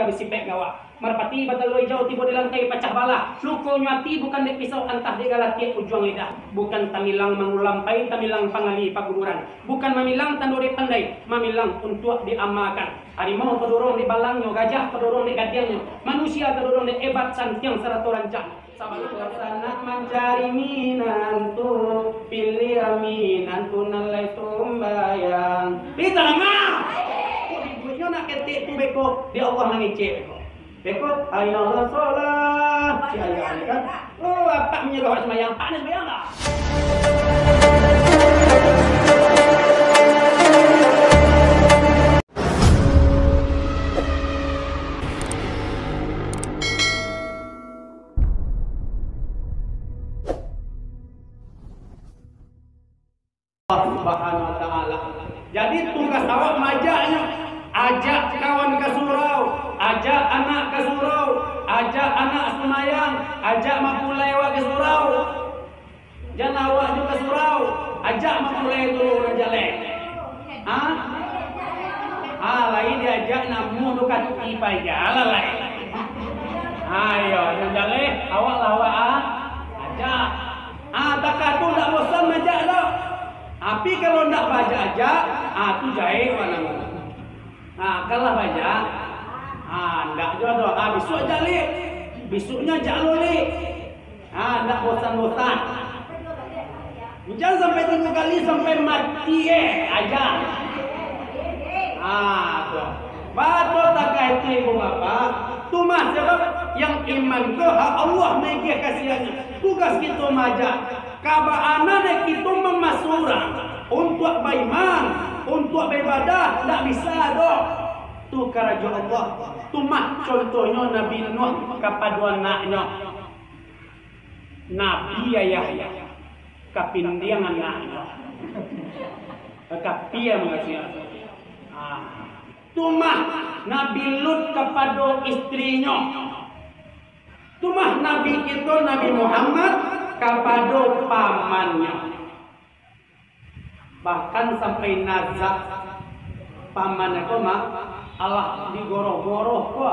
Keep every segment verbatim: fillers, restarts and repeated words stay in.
Bisipek gawa. Marpati batalo ijau tibo di lantai pacah balah. Lukonyo ati bukan dek pisau antah dek galatiak ujuang lidah. Bukan tamilang mangulampai tamilang pangali paguburan. Bukan mamilang tando dek pandai, mamilang untuak diamalkan. Harimau tadorong dek balangnyo, gajah tadorong dek gadiangnyo, manusia tadorong dek ebat santiang sarato rancak. Sabalun laksana mancari minantu, piliah minantu nan lai sumbayang. Ih, talangah! Kok dibueknyo nak ketek tu beko, di Allah mangecek beko. Beko, "Aina Allah sholat." Di Allah kan? Oh, apak menyuruh awak sembahyang, apak ni sembahyang tak? Allah Subhanahu wa Ta'ala. Jadi, tugas awak maajaknyo. Ajak kawan ka surau, ajak anak ka surau, ajak anak sumbayang, ajak mapulai awak ka surau. Jan awak jo ka surau, ajak mapulai dulu urang jaleh. Ha? Ha, lai diajak namuah tu kaki paja lah lai. Ha, iyo, nan jaleh, awak lah awak, ha? Ajak. Ha, takah tu ndak bosan maajak tu. Tapi kalau ndak baajak-ajak, ha, tu jahek awak namo. Ha, kalah baajak, ha, ndak juo tu. Ha, bisuak ajak liak. Bisuaknyo ajak lo liak. Ha, ndak bosan-bosan. Jan sampai tigo kali, sampai mati, eh, ajak. Ha, tu. Batua takah itu, ibu bapak. Tu mah sabab yang iman tu hak Allah maagiah kasiahnyo. Tugas kito maajak. Ka baa nan dek kito mamasuak urang untuak baiman, untuak baibadah, ndak bisa doh. Tu karajo Allah. Tu mah contohnyo Nabi Nuh kapado anaknyo. Nabi ayah, kapindiang anaknyo. Kapia mangasuah. Ah. Tu mah Nabi Lut kapado istrinyo. Tu mah Nabi kito Nabi Muhammad kapado pamannyo. Bahkan sampai nazak pamannyo ko mah, alah digoroh-goroh ko.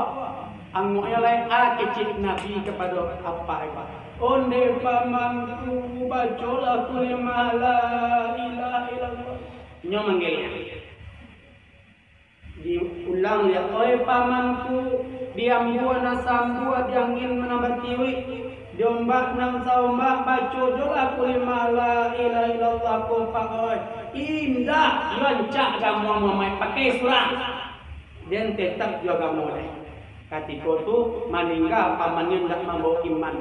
Angoknyo lai a kecek Nabi kapado apak ko. Onde pamanku, bacolah kulimah la ilaha illallah. Nyo manggilnyo. Diulang liak, "Oi pamanku, di ambuah nan saambuah, di angin nan batiuik, di ombak nan saombak, baco jolah kulimah la ilaha illallah ko, Pak, oi." Indak, iyo rancak agamo Muhammad, pakai surah. Den tetap jo agamo lai. Katiko tu, maningga pamannyo indak mambawa iman.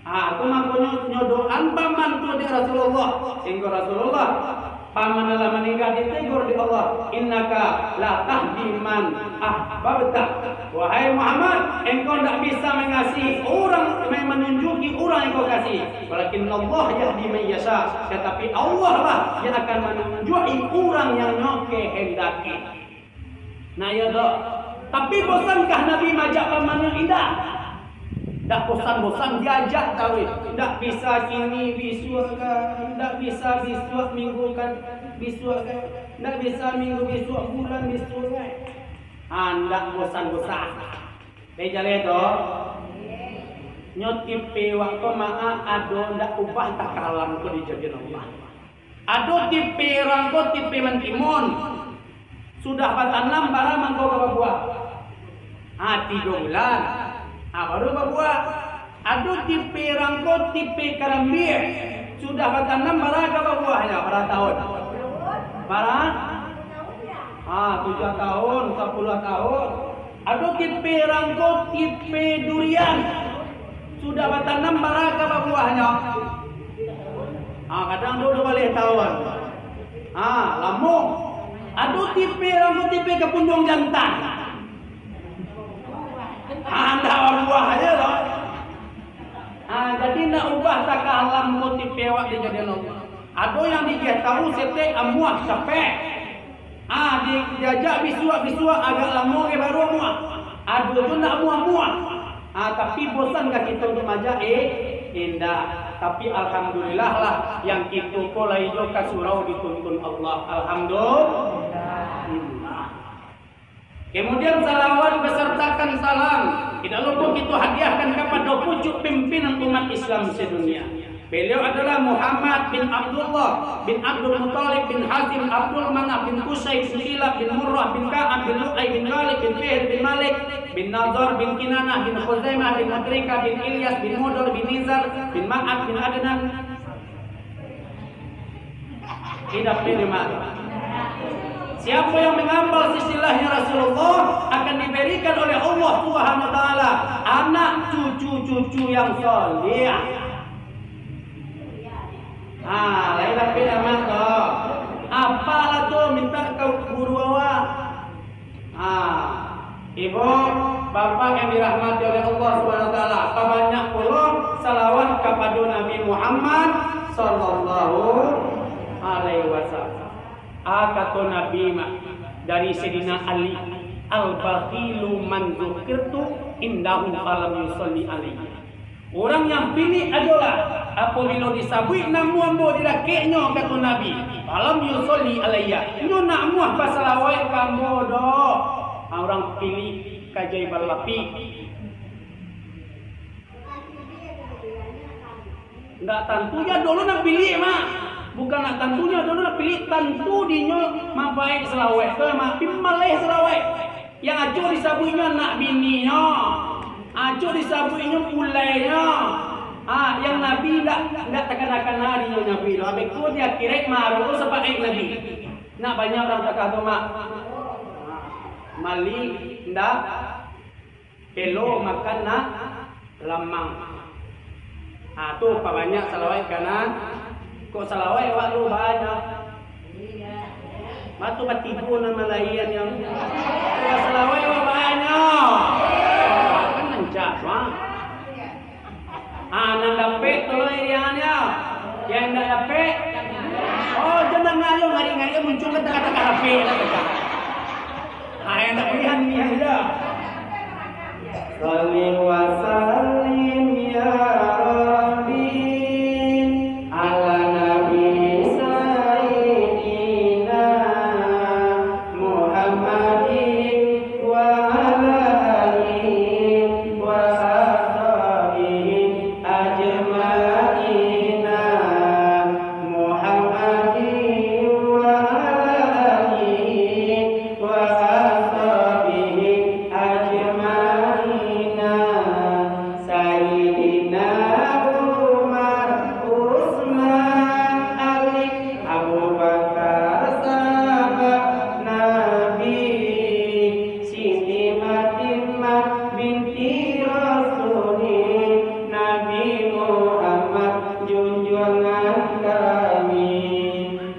Ah, tu makonyo nyo doaan paman tu dek Rasulullah. Sahinggo Rasulullah, paman lah maningga, ditegur dek Allah, "Innaka la tahdi man ahbabta." Wahai Muhammad, engkau ndak bisa mangasihi urang, ma-, manunjuki urang yang kau kasihi. "Walakin Allah yahdi man yasha." Tatapi Allah lah yang akan manunjuki urang yang nyo kehendaki. Nah, iyo doh. Tapi bosankah Nabi maajak pamannyo? Indak. Ndak bosan-bosan diajak tawi. Ndak bisa kini, bisuak ka. Ndak bisa bisuak, minggu ka, bisuak ka. Ndak bisa minggu bisuak, bulan bisuak ka. Ha, ndak bosan-bosan. Lai jaleh tu. Nyo tipe wak ko maa ado ndak ubah takalam ko dijadian Allah. Ado tipe urang ko tipe mantimun. Sudah batanam, bara mangko ka babuah? Ha, tigo bulan. Ha, baru babuah. Ado tipe urang ko tipe karambia. Sudah batanam, bara ka babuahnyo? Bara tahun? Bara? Ha, tujuah tahun, sapuluah tahun. Ado tipe urang ko tipe durian. Sudah batanam, bara ka babuahnyo? Ha, kadang duo baleh tahun. Ha, lamo. Ado tipe urang ko tipe kapunjuang jantan. Ha, ndak babuah ajo tu. Ha, jadi ndak ubah takah alam ko tipe awak dijadian Allah. Ado yang digiah tahu setek amuah capek. Ah, di-, diajak bisuak-bisuak agak lamo ge baru amuah. Ado tu ndak amuah-amuah. Ah, tapi bosan ka kito untuak maajak? Eh, indak. Tapi alhamdulillah lah, yang kito ko lai jo ka surau dituntun Allah. Alhamdulillah. Kemudian salawat besertakan salam tidak lupa kita hadiahkan kepada pucuk pimpinan umat Islam sedunia. Beliau adalah Muhammad bin Abdullah bin Abdul Muttalib bin Hasyim Abdul Manaf bin Qusay bin Kilab bin Murrah bin Ka'ab bin Lu'ay bin Ghalib bin Fihr bin Malik bin Nadhar bin Kinanah bin Khuzaimah bin Mudrikah bin Ilyas bin Mudar bin Nizar bin Ma'ad bin Adnan. Tidak terima. Siapa yang menghafal silsilahnya Rasulullah akan diberikan oleh Allah Subhanahu wa Ta'ala anak cucu-cucu yang saleh. Ah, lain tapi nama tu. Apalah tu minta ka guru awak. Ah, ibu, bapak yang dirahmati oleh Allah Subhanahu wa Ta'ala, pabanyak pulo salawat kapado Nabi Muhammad sallallahu alaihi wasallam. Ah, kato Nabi mah dari Sayyidina Ali, "Al-bakhilu man dzukirtu indahu falam yusalli alayya." Urang yang pilik adolah apabilo disabuik namo ambo di dakeknyo, kato Nabi, "falam yusalli alayya," inyo ndak amuah basalawat ka ambo doh. Ha, urang pilik kajai balapik. Ndak tantu jo dulu nak pilik, Mak. Bukan ndak tantu jo dulu nak pilik, tantu dinyo mampaik salawat tu, Mak. Pi maleh salawat. Yang acok disabuiknyo anak bininyo, acok disabuiknyo pulainyo. Ah, yang Nabi ndak, ndak takana-kana dinyo Nabi tu. Abih tu di akhirat maru sapaik Nabi. Nak banyak urang takah tu, Mak. Mali ndak, pelo makan nak lamang. Ah, tu pabanyak salawat ka nan. Kok salawat awak tu banyak? Matu batigo nan malaian yang. Kok salawat awak banyak. Kan lancar, wah. Ah, nan dapek tolong iriangan ya. Yang indak dapek, oh, jangan ngayo ngari-ngari muncul ka tangah-tangah dapek lah kita. Ah, yang indak buliah ni aja. Salli wa sallim ya Rabbi ala Nabi Sayyidina Muhammadin wa ala alihi wa ashabihi ajma'ina. Muhammadin wa ala alihi wa ashabihi ajma'ina. Sayyidina Umar, Utsman, Ali, Abu Bakar, sahabat Nabi, Siti Fatimah binti Rasulin, Nabi Muhammad junjuangan kami.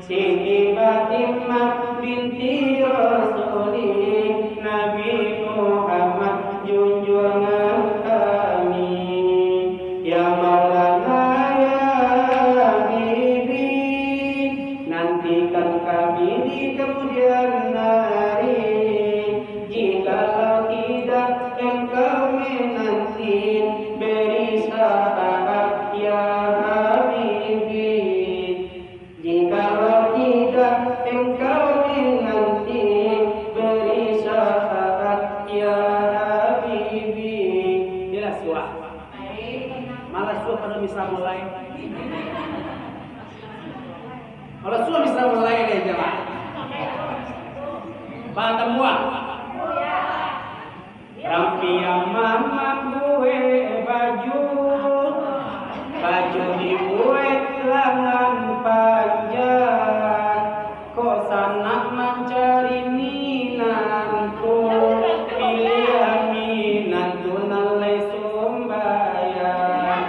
Siti Fatimah binti Rasulin, Nabi Muhammad junjuangan kami. Ya Maulana, ya Habibi, nantikan kami di kemudian hari. Jikalau tidak engkau menanti, beri syafaat, ya Habibi. Jikalau tidak engkau menanti, beri syafaat, ya Habibi. Inilah suah. Malah suah pada bisa mulai. Kalau suah bisa mulai deh, jemaah. Batambuah. Rampiang mambuek baju, baju dibuek langan panjang. Kok sanak mancari minantu, piliah minantu nan lai sumbayang.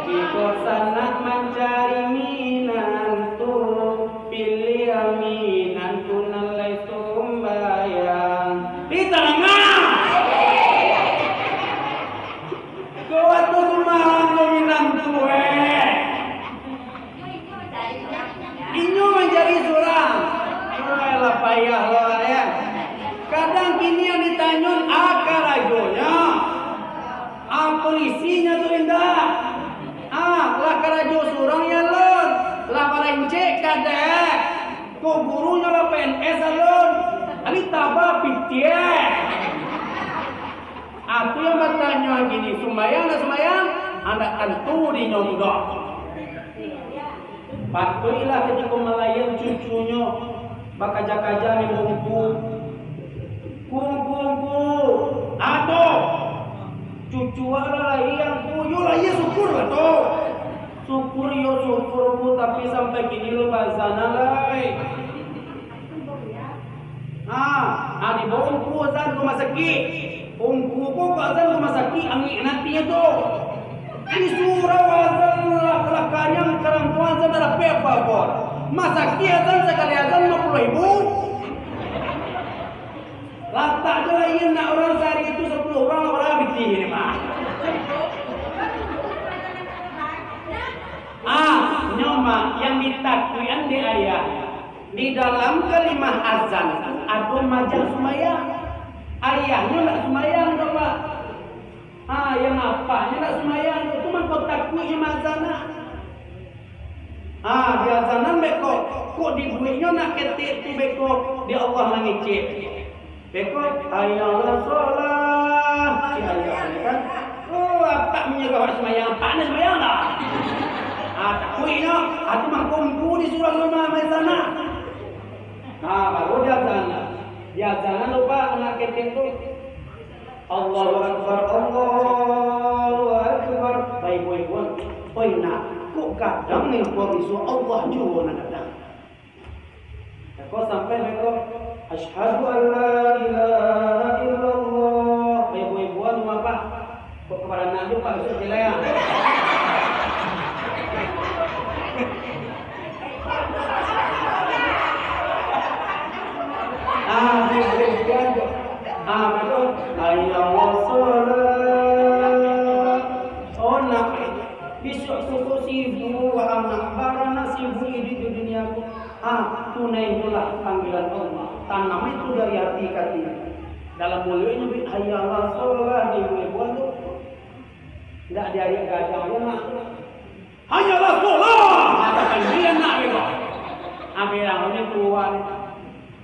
Jikok sanak mancari minantu, piliah minantu nan lai sumbayang. Di tangah. Kau tu sumbarang tu minantu, eh. Inyo mancari surang. Alah, payah lo, ya. Kadang kini yang ditanyo, ah, karajonyo. Ah, polisinya tu indak. Ah, lah karajo surang ya lun. Lah barencek kadek. Ko gurunyo lah P N S alun. Ari taba pitih. Nyo gini, sumbayang ndak sumbayang, ndak tantu di nyo mudo. Patuiklah katiko malahiran cucunyo, bakaja-kaja mimbo ungku. Ku, ku, ku, ado. Cucu awak lah lahia, ku, yo lahia, syukur lah tu. Syukur yo syukur, ku, tapi sampai kini lo bazanan lai. Ah, ah, dibawa ungku azan ka rumah sakik. Ungku ko ka azan ka rumah sakik, angek nanti tu. Di surau azan lah, lah kanyang, karang tu azan dah dapek apa-apa. Masakik azan sakali azan lima puluah ribu. Latak je lah, iyo nak urang sahari tu sapuluah urang lah, urang pitih ni mah. Ah, nyo mah yang ditakuikan dek ayah. Di dalam kalimah azan tu ado majak sumbayang. Ayahnyo ndak sumbayang doh, Pak. Ha, yang apahnyo ndak sumbayang tu, tu mangko takuiknyo maazan nah. Ha, di azanan beko, kok dibueknyo nak ketek tu beko, di Allah mangecek. Beko, "Hayya alas shalah." Cik ayah ni kan. Oh, apak manyuruah awak sumbayang, apak ni sumbayang dah. Ha, takuiknyo, ha, tu mangko ungku disuruah rumah main sana. Ha, baru di azanan. Di azanan tu, Pak, nak ketek tu. Allahu Akbar, Allahu Akbar. Baibo-iboan, "Oi nak, kok gadang ni kok bisuak Allah juo nan gadang?" Kok sampai beko, "Asyhadu an la ilaha illallah." Baibo-iboan rumah, Pak. Kok ka baranak juo, Pak, bisuak jelek ah. Ah, di, di, di, ah, betul. Hayya alas shalah. Oh, nak, bisuak tu kok sibuk, anak baranak sibuk iduik di dunia ko. Ah, tunaikanlah panggilan Allah. Tanam itu dari hati ka hati. Dalam muluiknyo, bi, "Hayya alas shalah," di bulan tu. Ndak diariak gadang, yo nak. "Hayya alas shalah!" Katakan dia nak beko. Ambil lawannya keluar.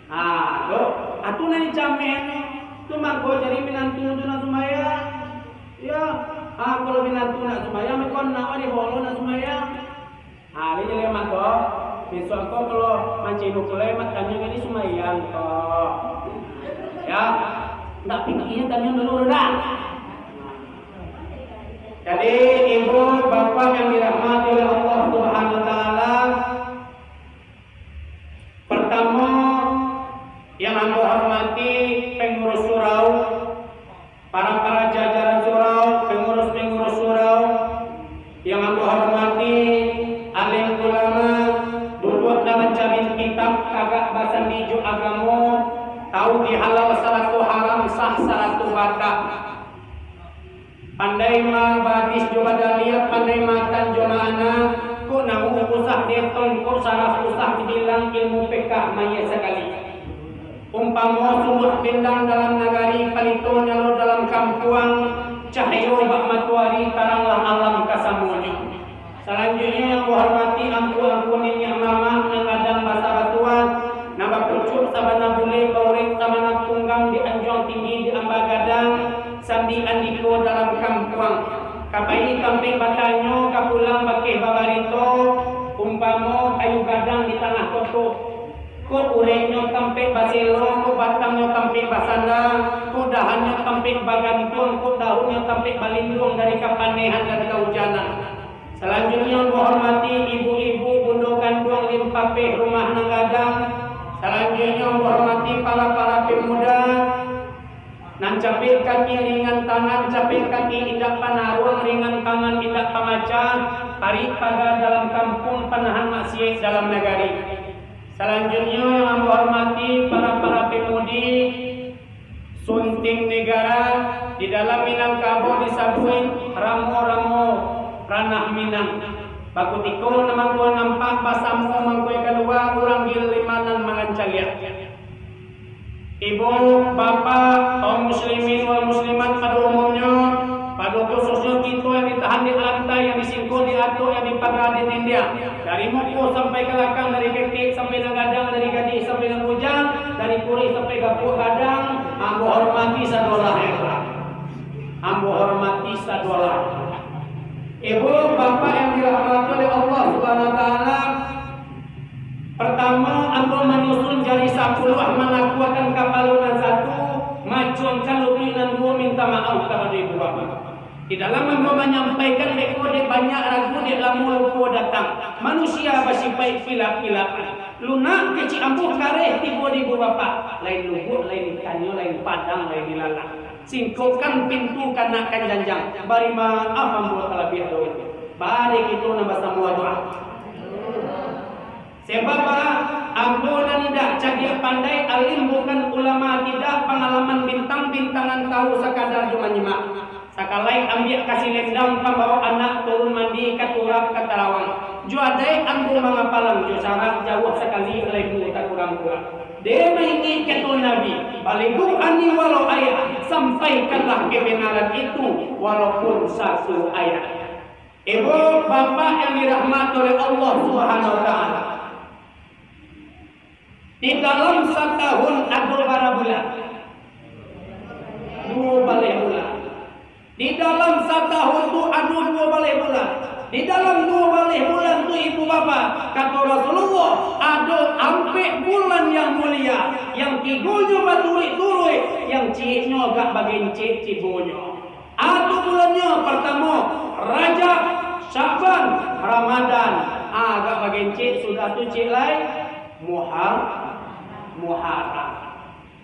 Ah, tu. Atu nan dicameh tu. Tu mangko jadi minantu tu nak sumbayang. Ya. Ah, kalau minantu nak sumbayang, mangko nak di holo nak sumbayang. Ah, dia jadi mangko. Besok ko kalau mancing bukul lai, mak tanyo jadi sumbayang ko. Ya. Ndak pikirnya tanyo dulu dah. Jadi, ibu, bapak yang dirahmati oleh Allah Subhanahu wa Ta'ala, pertama, yang ambo hormati pengurus surau, para-para jajaran surau, pengurus-pengurus surau, yang ambo hormati alim ulama, duduak nan mancari kitab, tagak basandi jo agamo, tahu di halal sarato haram, sah sarato batal. Pandai ma-, bahadis jo badaliah, pandai matan jo ma'ana, kok nahu usah dietong, kok sarah usah dibilang, ilmu fikah mayeh sakali. Umpamo sumbuah bendang dalam nagari, palitonyo lo dalam kampuang, cahayo bak matoari, taranglah alam kasamonyo. Salanjuiknyo, yang ambo hormati angku-angku, niniak mamak nan gadang basa batuah, nan bapucuak sabana bulek, baurek sabana tunggang, di anjuang tinggi, di amba gadang, sandi andiko dalam kampuang. Ka pai tampek batanyo, ka pulang bakeh babarito, umpamo kayu gadang di tangah koto. Kok ureknyo tampek baselo, kok batangnyo tampek basanda, kok dahannyo tampek bagantuang, kok daunnyo tampek balinduang dari kapanehan dan kaujanan. Salanjuiknyo, ambo hormati ibu-ibu, bundo kanduang, limpapeh rumah nan gadang. Salanjuiknyo, ambo hormati para-para pemuda, nan capek kaki ringan tangan, capek kaki indak panaruang, ringan tangan indak pamacah, parik paga dalam kampuang, panahan maksiat dalam nagari. Salanjuiknyo, yang ambo hormati para-para pemudi, Sunting Negara, di dalam Minangkabau disabuik ramo-ramo ranah Minang. Bakutiko nan mangko nampak, basamo mangko kalua, urang gilimanan mangancaliak. Ibu, bapak, kaum muslimin wal muslimat pada umumnyo, pada khususnyo kito yang ditahan di lantai, yang disingko di atok, yang dipaga di dindiang, dari muko sampai ka lakang, dari ketek sampai nan gadang, dari gadih sampai nan bujang, dari kurih sampai gapuak gadang, ambo hormati sadolah. Ambo hormati. Ibu, bapak yang dirahmati oleh Allah Subhanahu wa Ta'ala, pertama, ambo manyusun jari sapuluah, manakuakan kapalo nan satu, macuangkan lutuik nan duo, minta maaf kapado ibu bapak. Di dalam ambo manyampaikan, dek ko dek banyak ragu, dek lamo lupo datang. Manusia basipaik pilap-pilapan. Lunak kecik ambuh kareh tibo di ibu bapak. Lain lubuak, lain ikannyo, lain padang, lain ilalang. Singkokkan pintu, kanakkan janjang. Bari maaf ambo talabiah dahulu. Bari kito nan basamo doa. Sebab baa? Ambo nan indak cadiak pandai, alim bukan ulama tidak, pangalaman bintang-bintangan tahu sakadar jo manyimak. Sakalai ambiak kasi lendang, pambawo anak turun mandi ka turap ka tarawang. Jo adaik ambo mangapalan, jo syarat jauah sakali alaimu takurang-kurang. Dek maingek kato Nabi, "Balighu anni walau ayah," sampaikanlah kebenaran itu walaupun satu ayat. Ibu, bapak yang dirahmati oleh Allah Subhanahu wa Ta'ala, di dalam satahun ado bara bulan? Duo baleh bulan. Di dalam satahun tu ado duo baleh bulan. Di dalam duo baleh bulan tu, ibu bapak, kato Rasulullah, ado ampek bulan yang mulia, yang tigonyo baturuik-turuik, yang cieknyo agak bagencek tibonyo. Apo bulannyo? Partamo, Rajab, Sya'ban, Ramadan. Ah, agak bagencek sudah tu, ciek lai, Muhar-, Muharram.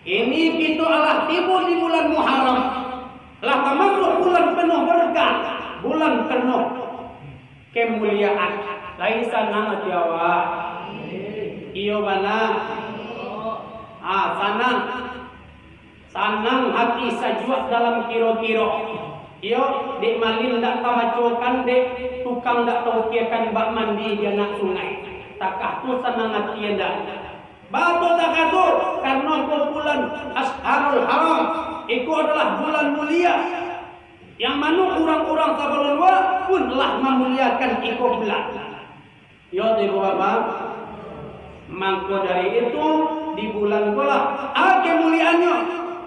Ini kito alah tibo di bulan Muharram. Lah tamasuak bulan penuh berkah, bulan penuh kemuliaan. Lai sanang ati awak? Iyo bana. Ah, sanang. Sanang hati, sajuak dalam kiro-kiro. Iyo, dek malin dak tabacokan, dek tukang dak taukiakan bak mandi di anak sungai. Takah tu sanang hati anda. Batua takah tu, karano ko bulan Asharul Haram. Iko adalah bulan mulia. Yang mano urang-urang sabalun wak pun lah mamuliakan iko bulan. Yo, ibu bapak. Mangko dari itu, di bulan ko lah, ah, kemuliaannyo.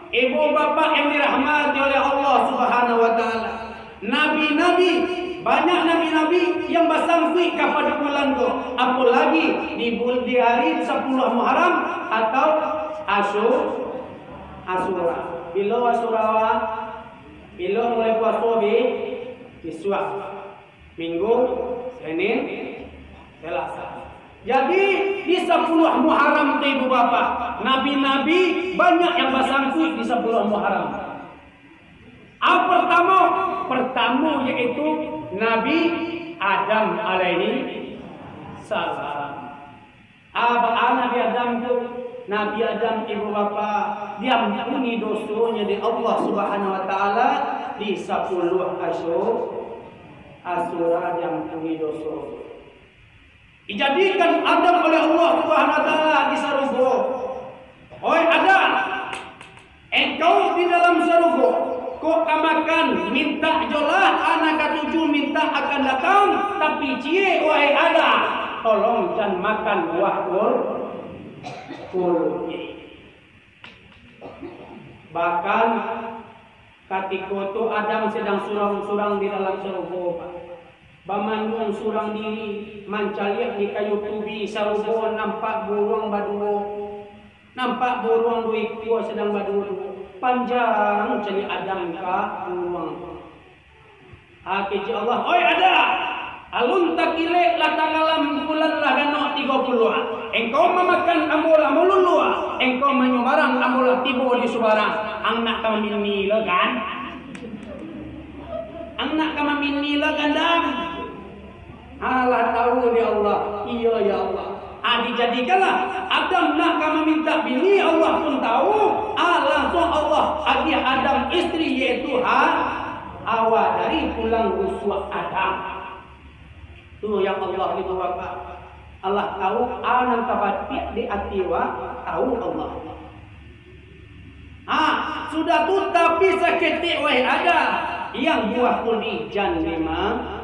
Ibu bapak yang dirahmati oleh Allah Subhanahu wa Ta'ala. Nabi-nabi, banyak nabi-nabi yang basangkuik kapado bulan ko. Apolagi di bul-, di hari sapuluah Muharram atau Asyu-, Asyura. Bilo Asyura, Wak? Bilo mulai puaso, Bi? Bisuak. Minggu, Senin, Selasa. Jadi, di sapuluah Muharram tu, ibu bapak, nabi-nabi banyak yang basangkuik di sapuluah Muharram. Ah, pertamo, pertamo yaitu Nabi Adam alaihi salam. Ah, baa Nabi Adam tu? Nabi Adam, ibu bapak, diampuni dosonyo dek Allah Subhanahu wa Ta'ala di sapuluah Asyu-, Asyura, diampuni doso. Dijadikan Adam oleh Allah Subhanahu wa Ta'ala di sarugo. Oi Adam, engkau di dalam sarugo, kok ka makan, mintak jolah, anak katuju mintak akan datang, tapi ciek, wahai Adam, tolong jan makan buah kur-, kurunji. Bahkan, katiko tu Adam sadang surang-surang di dalam sarugo, Pak. Bamanuang surang diri, mancaliak di kayu tubi sarugo, nampak buruang baduo. Nampak buruang duo ikua sadang baduo-duo. Panjang caliak Adam ka buruang tu. Ah, kecek Allah, "Oi Adam, alun takilek lah tanggalam, bulan lah ganok tigo puluah. Engkau mamakan, ambo lah maluluah. Engkau manyubarang, ambo lah tibo di subarang. Ang nak ka mamini lo kan? Ang nak ka mamini lo kan, Adam?" Alah tahu dek Allah. Iyo, ya Allah. Ah, dijadikanlah Adam nak ka mamintak bini, Allah pun tahu. Ah, langsung Allah agiah Adam istri, yaitu Ha-, Hawa dari tulang rusuak Adam. Tu yang Allah itu, Bapak. Allah tahu, ah, nan tabatiak di ati wa, tahu Allah. Ha, sudah tu, tapi saketek wai Adam, yang buah kurunji jan dima-,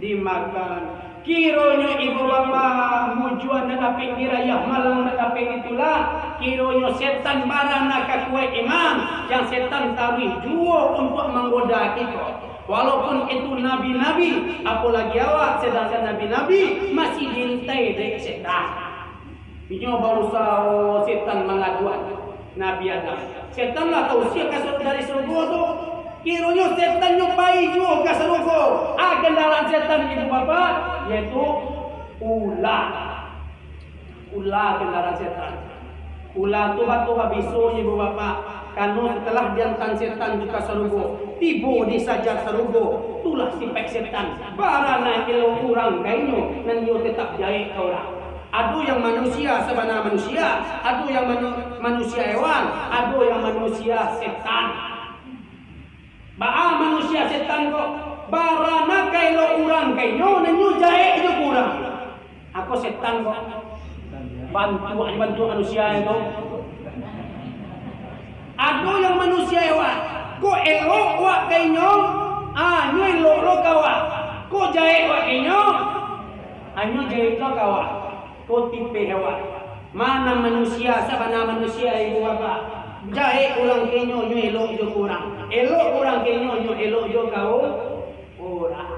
dimakan. Kironyo ibu bapa, mujuan nan dapek dirayah, malang nan dapek ditulak. Kironyo setan bara nan ka kuaik iman, yang setan taruih juo untuak manggoda kito. Walaupun itu nabi-nabi, apolagi awak, sadangkan nabi-nabi masih diintai dek setan. Inyo bausaho setan mangaduan Nabi Adam. Setan lah tausia ka sur-, dari sarugo tu. Kironyo setan nyo pai juo ka sarugo. Ah, kandaraan setan, ibu bapak, yaitu ula. Ula kandaraan setan. Ula tu batua babisonyo, ibu bapak. Karano satalah diantaan setan tu ka sarugo, tibo di saja sarugo, tulah sipaik setan. Bara nan elok urang ka inyo, nan iyo tetap jahek ka urang. Ado yang manusia sabana manusia, ado yang manu-, manusia hewan, ado yang manusia setan. Baa manusia setan ko? Bara nan ka elok urang ka inyo, nan inyo jahek jo ka urang. Ako setan ko? Bantuak, bantuak manusia itu. Ado yang manusia hewan. Ko elok wak ka inyo, ah, nyo elok lo ka wak. Ko jahek wak ka inyo, ah, nyo jahek lo ka wak. Ko tipe hewan. Mana manusia, sabana manusia, ibu bapak? Jahek urang ka inyo, nyo elok jo ka urang. Elok urang ka inyo, nyo elok jo ka u-, urang.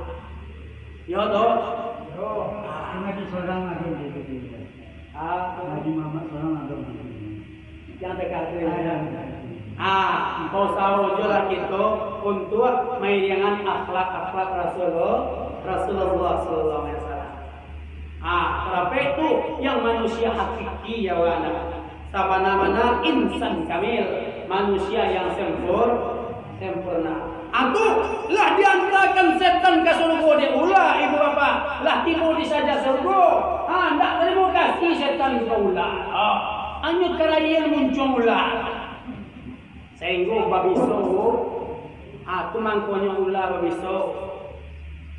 Yo, toh? Yo. Ah. Nabi sorang ado di situ. Ah. Nabi Muhammad sorang ado di situ. Yang dekat tu, ya. Ah, yang dekat. Ah, bausaho jo lah kito untuak mairingan akhlak-akhlak Rasulullah, Rasulullah sallallahu alaihi wasallam. Ah, tarapek tu yang manusia hakiki, ya, wana. Sabana-bana insan kamil, manusia yang sempur-, sempurna. Atu, lah diantakan setan ka sarugo dek ula, ibu bapak. Lah tibo di saja sarugo. Ha, ndak tarimo kasih setan ka ula. Ha, hanyo karaian muncuang ula. Sainggo babiso, ha, tu mangkonyo ula babiso.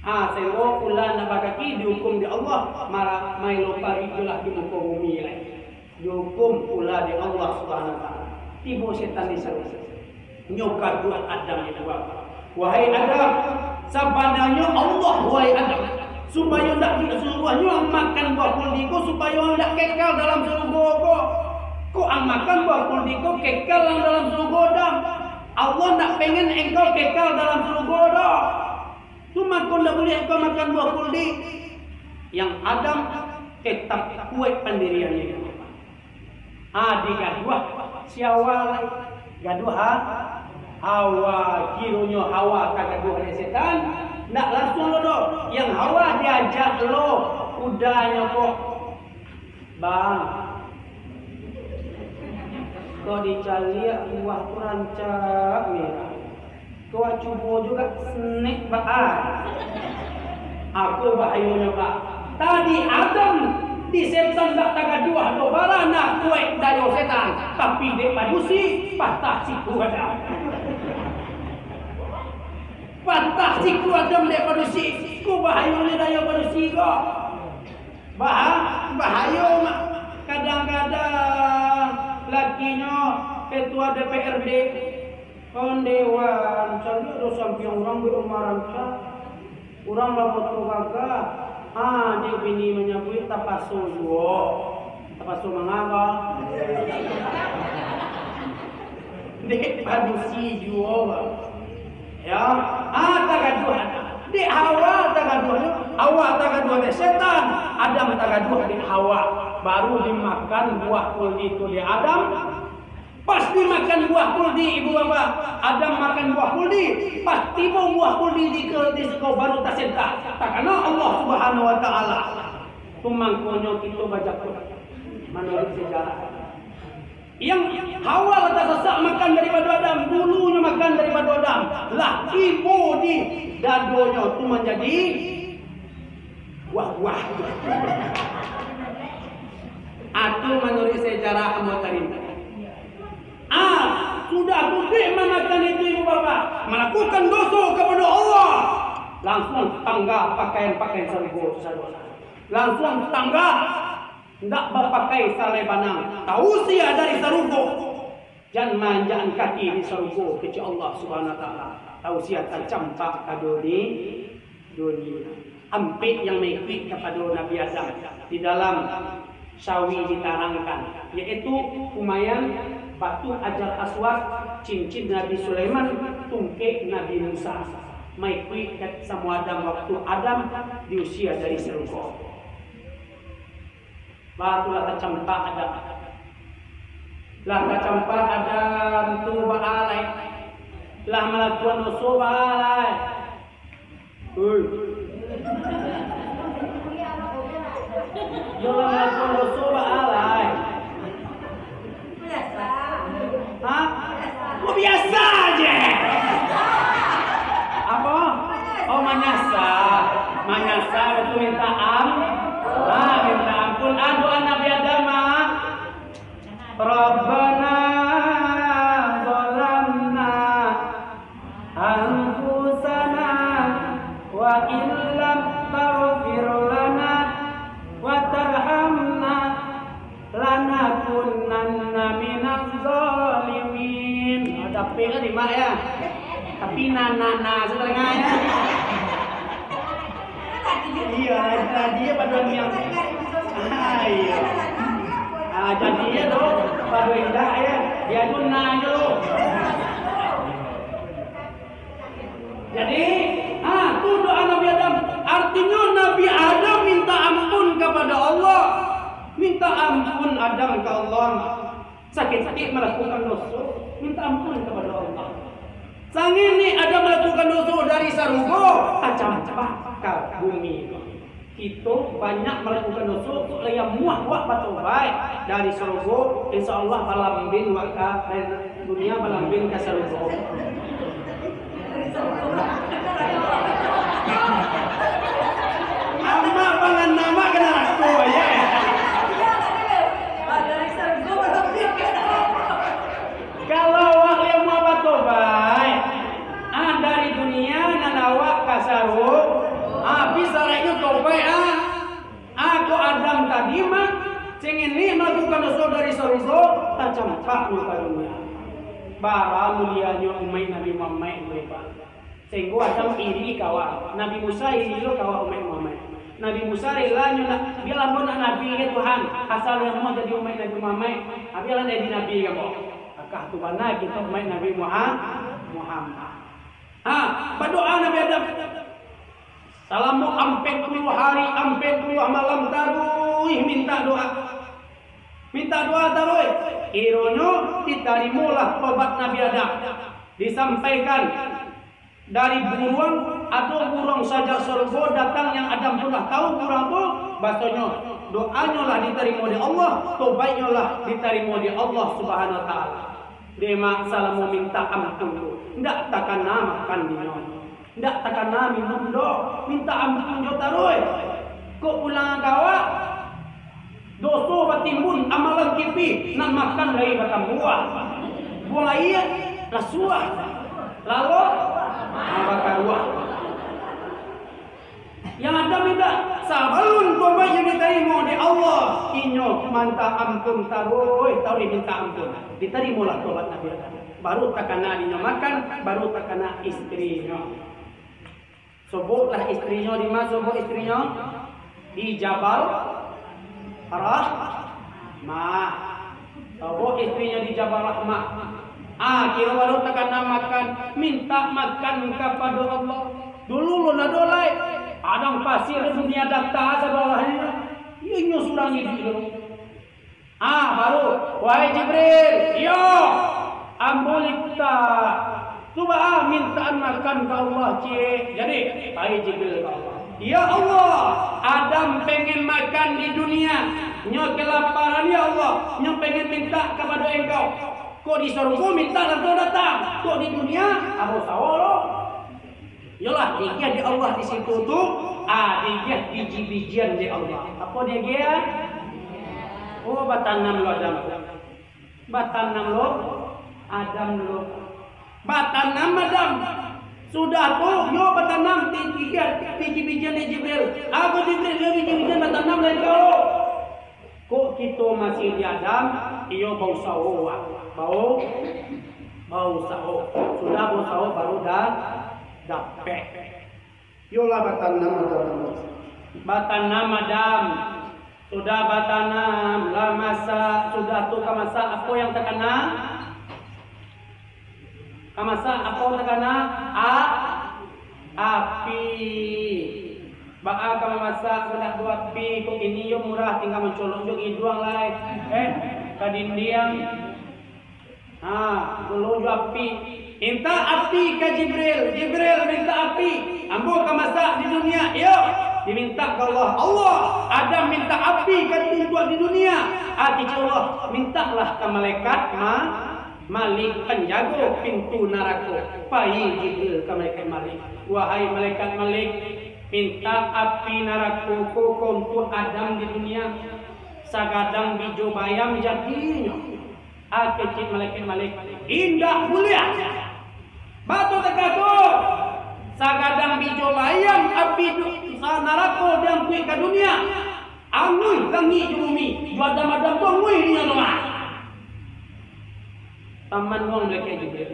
Ha, sainggo ula ndak bakaki diukum dek Allah, mara-, maelo parik juo lah di muko bumi lai. Diukum ula dek Allah Subhanahu wa Ta'ala. Tibo setan di sarugo. Nyo kaduah Adam itu, Bang. "Wahai Adam, sabananyo Allah, wahai Adam, supayo ndak disuruah nyo makan buah kuldi ko, supayo ndak kekal dalam sarugo ko. Kok ang makan buah kuldi ko kekal ang dalam sarugo, Adam? Allah ndak pengen engkau kekal dalam sarugo doh. Tu mako ndak buliah engkau makan buah kuldi." Yang Adam tetap kuaik pandiriannyo. Ha, digaduah si Hawa lai. Gaduah ha-, Hawa, kironyo Hawa tagaduah dek setan. Ndak lansuang lo doh. Yang Hawa diajak lo kudanyo ko. "Bang, kok dicaliak buah tu rancak merah. Kok cubo juo snack baa." Ako bahayonyo, Pak. Tadi Adam di setan ndak tagaduah doh, bara nan kuaik dayo setan, tapi dek padusi, patah siku Adam. Patah siku Adam dek padusi. Ko bahayonyo dayo padusi ko. Bah-, bahayo, Mak. Kadang-kadang lakinyo ketua D P R D, "Onde wan, caliak do sampiang urang di rumah rancak. Urang lah foto gagah." Ha, dek bini manyabuik, tapaso juo. Tapaso manga ko? Dek padusi juo, Bang. Ya, ha, tagaduah. Dek Hawa tagaduah, Hawa tagaduah dek setan, Adam tagaduah dek Hawa. Baru dimakan buah kuldi tu dek Adam. Pas dimakan buah kuldi, ibu bapak, Adam makan buah kuldi. Pas tibo buah kuldi di ke-, di siko, baru tasentak. Takana Allah Subhanahu wa Ta'ala. Tu mangkonyo kito bajaku manuruik sejarah. Yang Hawa lah tasasak makan daripado Adam, dulunyo makan daripado Adam, lah tibo di dadonyo tu manjadi buah-buah. Atu manuruik sejarah ambo tarimo. Ah, sudah tu dek mamakan itu, ibu bapak, malakukan doso kapado Allah, langsuang tangga pakaian-pakaian sarugo tu sadosa. Langsuang tangga. Ndak bapakai salai banang, tausia dari sarugo, jan maanjakan kaki di sarugo, kecek Allah Subhanahu wa Ta'ala, tausia tacampak ka duni-, dunia. Ampek yang maikuik kapado Nabi Adam di dalam Syawi ditarangkan, yaitu kumaian batu Hajar Aswad, cincin Nabi Sulaiman, tungkek Nabi Musa. maikuik samo Adam waktu Adam diusia dari sarugo. Baa tu lah tacampak Adam. Lah tacampak Adam tu baa lai. Lah malakuan doso baa lai. Oi. Yo lah malakuan doso baa lai. Ha? Kok biasa je? Apa? Oh, manyasa. Manyasa itu minta am-, ah, minta ampun. Ah, doa Nabi Adam, ah. Rabbana zalamna anfusana wa illam taghfir lana wa tarhamna lanakunanna minaz zalimin. Ah, dapek lah dimak ya. Tapi na, na, na, satangah ya. Iya, tadi ya pada yang, ah, iya. Ah, jadi ya tu, pada indak ya. Dia tu na je tu. Jadi, ha, tu doa Nabi Adam. Artinyo, Nabi Adam minta ampun kapado Allah. Minta ampun Adam ka Allah. Sakik-sakik malakukan doso, minta ampun kapado Allah. Sangini Adam malakukan doso dari sarugo, tacampak ka bumi. Kito banyak malakukan doso, kok lai amuah wak batobaik dari sarugo, insya Allah balambin wak ka, dari dunia balambin ka sarugo. Amak pangan amak ka narako, ya. Kalau awak lai amuah batobaik, ah, dari dunia nan awak ka sarugo, ah, bisa raiknyo tobaik, ah. Ako Adam tadi mah, sangini malakukan doso dari sarugo, tacampak nyo ka dunia. Bara mulianyo umaik Nabi Muhammad tu, Pak. Sahinggo Adam iri ka awak. Nabi Musa iri lo ka awak umaik Muhammad. Nabi Musa relanyo nak, bialah ambo nak nabi ka Tuhan, asal ambo jadi umaik Nabi Muhammad, ha, bialah jadi nabi ka ambo. Akah tu bana kito umaik Nabi Muha-, Muhammad. Ha, badoa Nabi Adam. Salamo ampek puluah hari, ampek puluah malam taruih minta doa. Minta doa taruih. Kironyo ditarimolah tobat Nabi Adam. Disampaikan dari buruang, ado buruang sajak sarugo datang, yang Adam tu lah tahu buruang tu, basonyo doanyo lah ditarimo dek Allah, tobaiknyo lah ditarimo dek Allah Subhanahu Wa Taala. Dema salamo minta ampun tu, ndak takana makan dinyo. Ndak takana minum doh, minta ampun jo taruih. Kok pulang ka awak, doso batimbun, amalan kipih, nan makan lai batambuah. Buang aia, lasuah. Lalok, bakaruah. Yang Adam minta, sabalun tobaiknyo ditarimo dek Allah, inyo minta ampun taruih, taruih minta ampun. Ditarimolah tobat Nabi Adam. Baru takana dinyo makan, baru takana istrinyo. Soboklah istrinyo, di ma sobok istrinyo? Di Jabal Rahmah. Sobok istrinyo di Jabal Rahmah. Ah, kiro baru takana makan, minta makan kapado Allah. Dulu lun ado lai, padang pasir dunia data sabalahnyo. Inyo surang iduik tu. Ah, baru, "Wahai Jibril, iyo, ambo mintak. Cubo ah, mintaan makan ka Allah ciek." Jadi, pai Jibril ka Allah. "Ya Allah, Adam pengen makan di dunia. Nyo kelaparan, ya Allah. Nyo pengen mintak kapado Engkau. Kok di sarugo mintak lansuang datang. Kok di dunia, ambo sawo lo." Iyolah, diagiah dek Allah di situ tu, ah, diagiah biji-bijian dek Allah. Apo diagiah? Oh, batanam lo Adam. Batanam lo Adam lo. Batanam Adam. Sudah tu, yo batanam, di-, diagiah biji-bijian dek Jibril. Apo Jibril, yo biji-bijian batanam lai kau. Kok kito masih di Adam, iyo bausaho, bau-, bausaho. Sudah bausaho, baru da-, dapek. Iyolah batanam Adam. Batanam Adam. Sudah batanam, lah masak. Sudah tu ka masak, apo yang takana? Ka masak, apo takana? A-, Mamasak, budak tu api, kok kini yo murah, tinggal mancolok jo iduang lai. Eh, ka dindiang. Ha, golo jo api. Minta api ka Jibril, Jibril minta api. Ambo ka masak di dunia, iyo. Diminta ka Allah, Allah, Adam minta api ka dituntuak di dunia. Ati Allah, mintalah ka malaikat ma-, Malik, panjago pintu narako. Pai Jibril ka malaikat Malik. Wahai malaikat Malik, minta api narako ko, ko untuak Adam di dunia. Sagadang bijo bayam jadinyo. Ah, kecek malaikat Malik, indak buliah. Batua takah tu. Sagadang bijo bayam api du-, sa-, narako diangkuik ka dunia. Anguih langik jo bumi, jo Adam-Adam tu anguih dunia tu mah. Taman wang malaikat Jibril.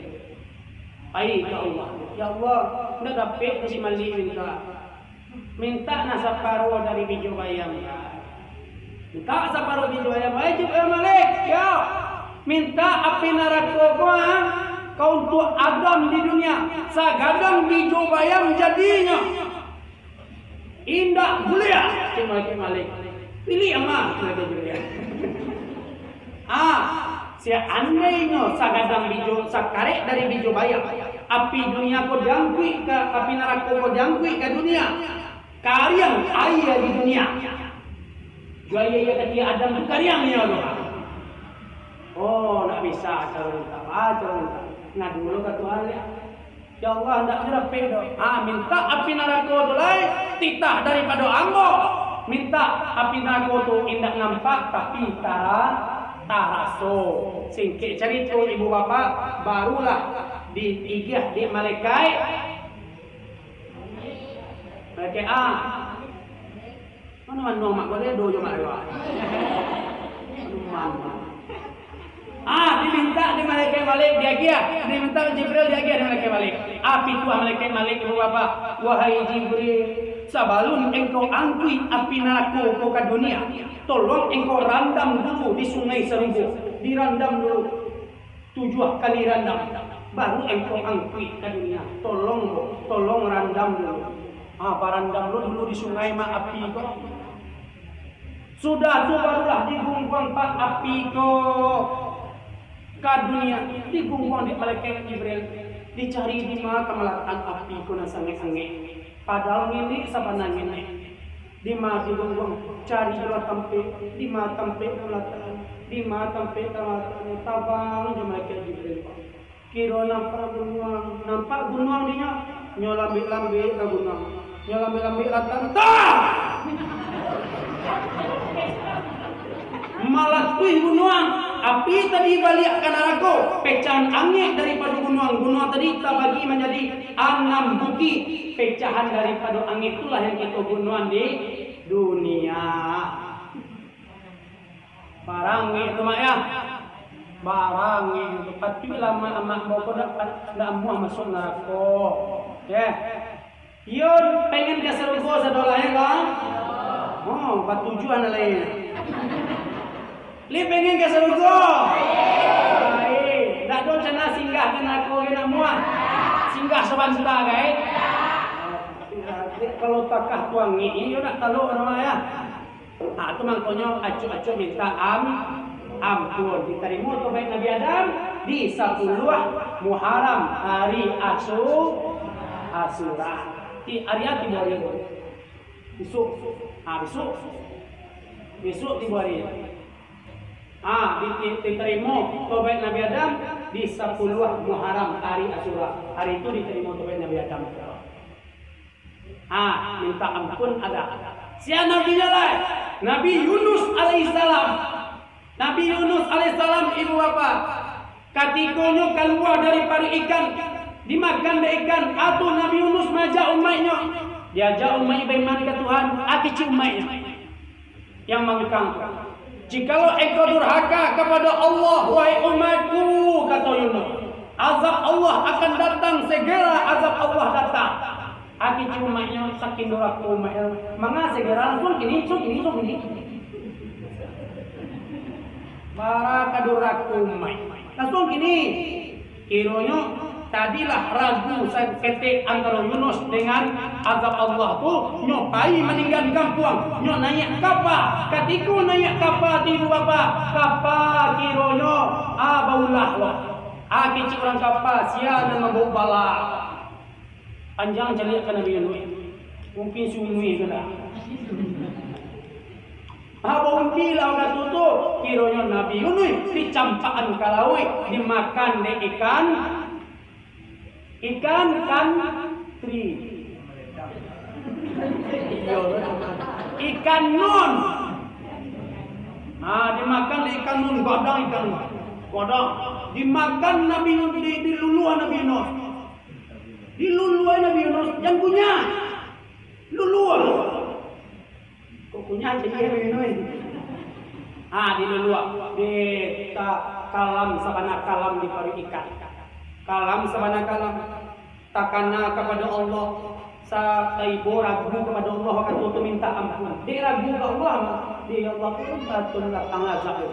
Pai ka Allah. Ya Allah, ndak dapek si Malik minta. Minta nah saparo dari bijo bayam. Minta saparo bijo bayam. Wahai Jibril Malik, yo. Minta api narako ko, ha? Ka untuak Adam di dunia. Sagadang bijo bayam jadinyo. Indak buliah, cek Malik, Malik. Pilih amah, kata Jibril. Ah, seandainyo sagadang bijo, sakarek dari bijo bayam, api dunia ko diangkuik ka, api narako ko diangkuik ka dunia, kariang aia di dunia. Jo aia-aia katiak Adam tu kariang nyo tu. Oh, ndak bisa, caro minta, ah, caro minta. Nah, dulu ka Tuhan, ya. Ya Allah, ndak dapek doh. Ah, minta api narako tu lai, titah daripado ambo. Minta api narako tu indak nampak, tapi tara-, taraso. Singkek carito, ibu bapak, barulah diagiah dek malaikat. Malaikat, ah. Mano-mano mak boleh do jo mak lewat. Mano-mano. Ah, diminta di malaikat Malik, diagiah. Diminta Jibril, diagiah di malaikat Malik. Api tuah malaikat Malik, ibu bapak. Wahai Jibril, sabalun engkau angkuik api narako ko ka dunia, tolong engkau randam dulu di sungai Sarugo. Dirandam dulu. Tujuah kali randam, baru engkau angkuik ka dunia. Tolong, bo, tolong randam dulu. Ah, barandam lo dulu di sungai mah api ko. Sudah tu barulah digungguang pak api ko ka dunia. Digungguang dek malaikat Jibril. Dicari di ma ka malatakan api ko nan sangek-sangek. Padahal ngenek sabana ngenek. Di ma digungguang, cari lah tampek, di ma tampek lah latakan, di ma tampek lah latakan, tabang jo malaikat Jibril. Kiro nampak gunuang, nampak gunuang dinyo, nyo lambek-lambek ka gunuang, nyo lambek-lambek lah tantang. Malatuih gunuang, api tadi baliak ka narako, pecahan angek daripado gunuang, gunuang tadi tabagi manjadi anam bukik, pecahan daripado angek itulah yang kito gunuang di dunia. Barangek tu, Mak, ya. Barangek tu. Patuiklah, Mak, Mak, boko ndak, ndak amuah masuak narako. Ya. Iyo pengen ka sarugo sadolahnyo, kan? Oh, batujuan lain. Li pengen ka sarugo? Baik. Ndak ado cana singgah ka narako ge, ndak amuah. Singgah sabanta, kan? Kalau takah tuangik, iyo nak talok nama, ya. Ha, tu mangkonyo acok-acok minta am-, ampun. Ditarimo tobaik Nabi Adam di sapuluah Muharram, hari Asu-, Asura. Di hari a tibo hari tu. Besok. Ha, besok. Besok tibo hari. Ha, di-, di-, ditarimo tobaik Nabi Adam di sapuluah Muharram, hari Asura. Hari tu ditarimo tobaik Nabi Adam. Ah, minta ampun ada. Sia nabinyo lai? Nabi Yunus alaihissalam. Nabi Yunus alaihissalam, ibu bapa, katikonyo kalua daripado ikan, dimakan dek ikan, atu Nabi Yunus maajak umaiknyo, diajak umaik baiman ka Tuhan, akicik umaiknyo. Yang mangkang tu. Jikalau engkau durhaka kapado Allah, wahai umatku, kato Yunus, azab Allah akan datang, segera azab Allah datang. Aki umaiknyo saking durhaka umaiknyo, manga segera langsung kini, langsung kini, langsung kini. Bara ka durhaka umaik. Langsung kini. Kironyo Tadilah ragu saketek antaro Yunus dengan azab Allah tu, nyo pai maninggan kampuang, nyo naiak kapa. Katiko naiak kapa tu, ibu bapa, kapa kironyo, ah, baulah lo. Ah, kecek urang kapa, sia nan mambaok bala. Panjang caliak ka Nabi Yunus. Mungkin sunuih tu lah. Ah, bauntilah wakatu tu, kironyo Nabi Yunus dicampakan ka lauik, dimakan dek ikan, ikan kantri. Iyo, ikan nun. Ah, dimakan dek ikan nun, gadang ikan nun. Gadang. Dimakan Nabi Yunus, di, diluluah Nabi Yunus. Diluluah Nabi Yunus, jan kunyah. Luluah. Kok kunyah jadi minum? Ah, diluluah. Di ta-, kalam sabana kalam di paruik ikan. Kalam sabana kalam. Takana kapado Allah. Sa-, taibo ragu kapado Allah, wakatu tu minta ampun. Dek ragu ka Allah, dek ya Allah, tu kan patun datang azab tu.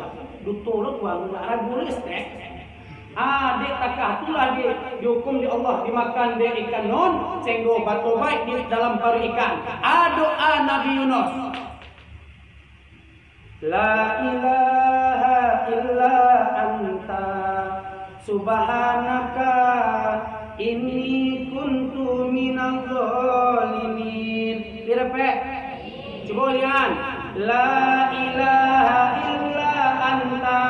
Duto lo tu, ragu lo, stres. Ah, dek takah tu lah di, diukum dek Allah, dimakan dek ikan nun, sahinggo batobaik di dalam paruik ikan. Ah, doa Nabi Yunus. La ilaha illa anta, subhanaka, inni kuntu minaz zalimin. Direpek. Cubo ulangan. La ilaha illa anta,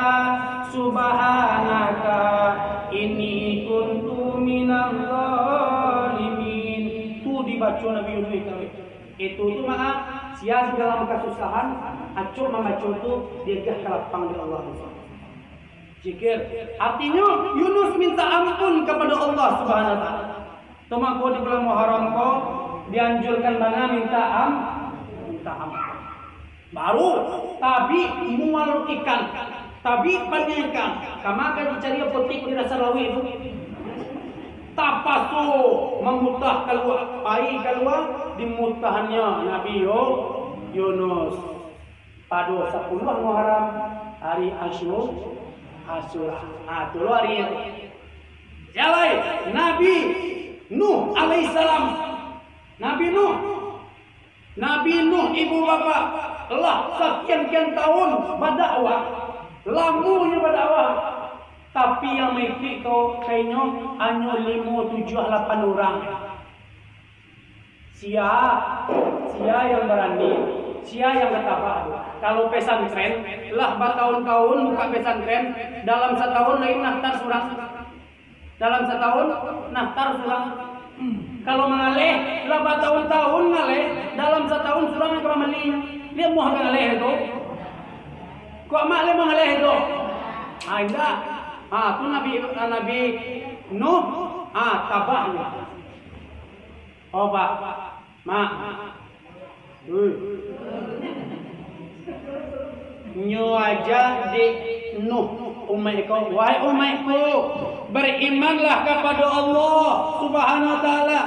subhanaka, inni kuntu minaz zalimin. Tu dibaco Nabi Yunus tadi. Itu tu maaf, sia di dalam kasusahan, acok mambaco tu, diagah ka lapang dek Allah. Zikir. Artinyo, Yunus minta ampun kapado Allah Subhanahu wa Ta'ala. Tu mako di bulan Muharram ko dianjurkan bana minta am-, minta ampun. Baru tabik mual ikan, tabik paniang ikan, kama ka dicari apotik di dasar lauik tu. Tapaso mamutah kalua, pai kalua, dimutahannyo Nabi Yo-, Yunus. Pado sapuluah Muharram, hari Asyu-, Asyura. Ha, tu lo hari itu. Sia lai? Nabi Nuh alaihissalam. Nabi Nuh. Nabi Nuh, ibu bapa, lah sakian-kian tahun badakwah. Lamonyo badakwah. Tapi yang maikuik ko, kainyo hanyo limo, tujuah, lapan urang. Sia, sia yang barani, sia yang batabah tu. Kalau pesantren, lah batahun-tahun buka pesantren, dalam satahun lai naftar surang. Dalam satahun, naftar surang. Kalau mangaleh, lah batahun-tahun ngaleh, dalam satahun surang ka mambali. Lai muah mangaleh tu. Kok mak lai mangaleh tu? Ha, indak. Ha, tu Nabi, Nabi Nuh, ha, tabahnyo. Oh, Pak. Mak. Woi. Nyo aja dek Nuh, umaik ko, wahai umaikku, barimanlah kapado Allah Subhanahu wa Ta'ala.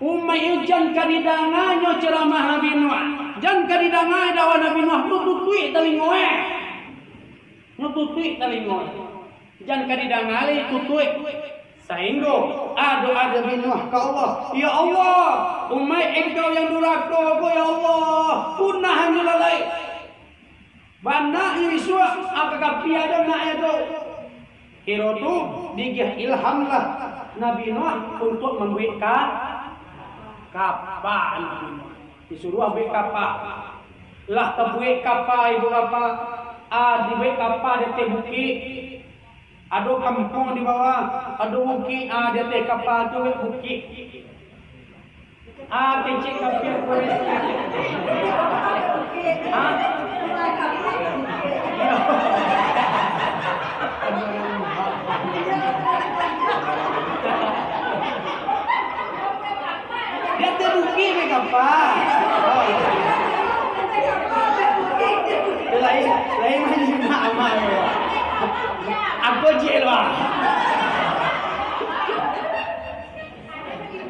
Umaik jan ka didanganyo ceramah Nabi Nuh, jan ka didanga dakwah Nabi Nuh, tu tutuik talingo e. Nyo tutuik talingo e. Jan ka didanga lai tutuik. Sainggo ado, ado Nabi Nuh ka Allah, "Ya Allah, umaik Engkau yang durako ko, ya Allah, punah nyo lalai. Bana isuak, aka kapia ado nak ado." Kiro tu digiah ilhamlah Nabi Nuh untuak mambuek ka-, kapa Nabi Nuh. Disuruah buek kapa. Lah tabuek kapa, ibu bapa, ah, dibuek kapa di ateh bukik. Ado kampuang di bawah, ado bukik, ah, di ateh kapa tu bukik. Ah, kecek kapia kurek. Ah? Di ateh bukik be kapa. Lain, lain manyimak amal. Apo cik lo?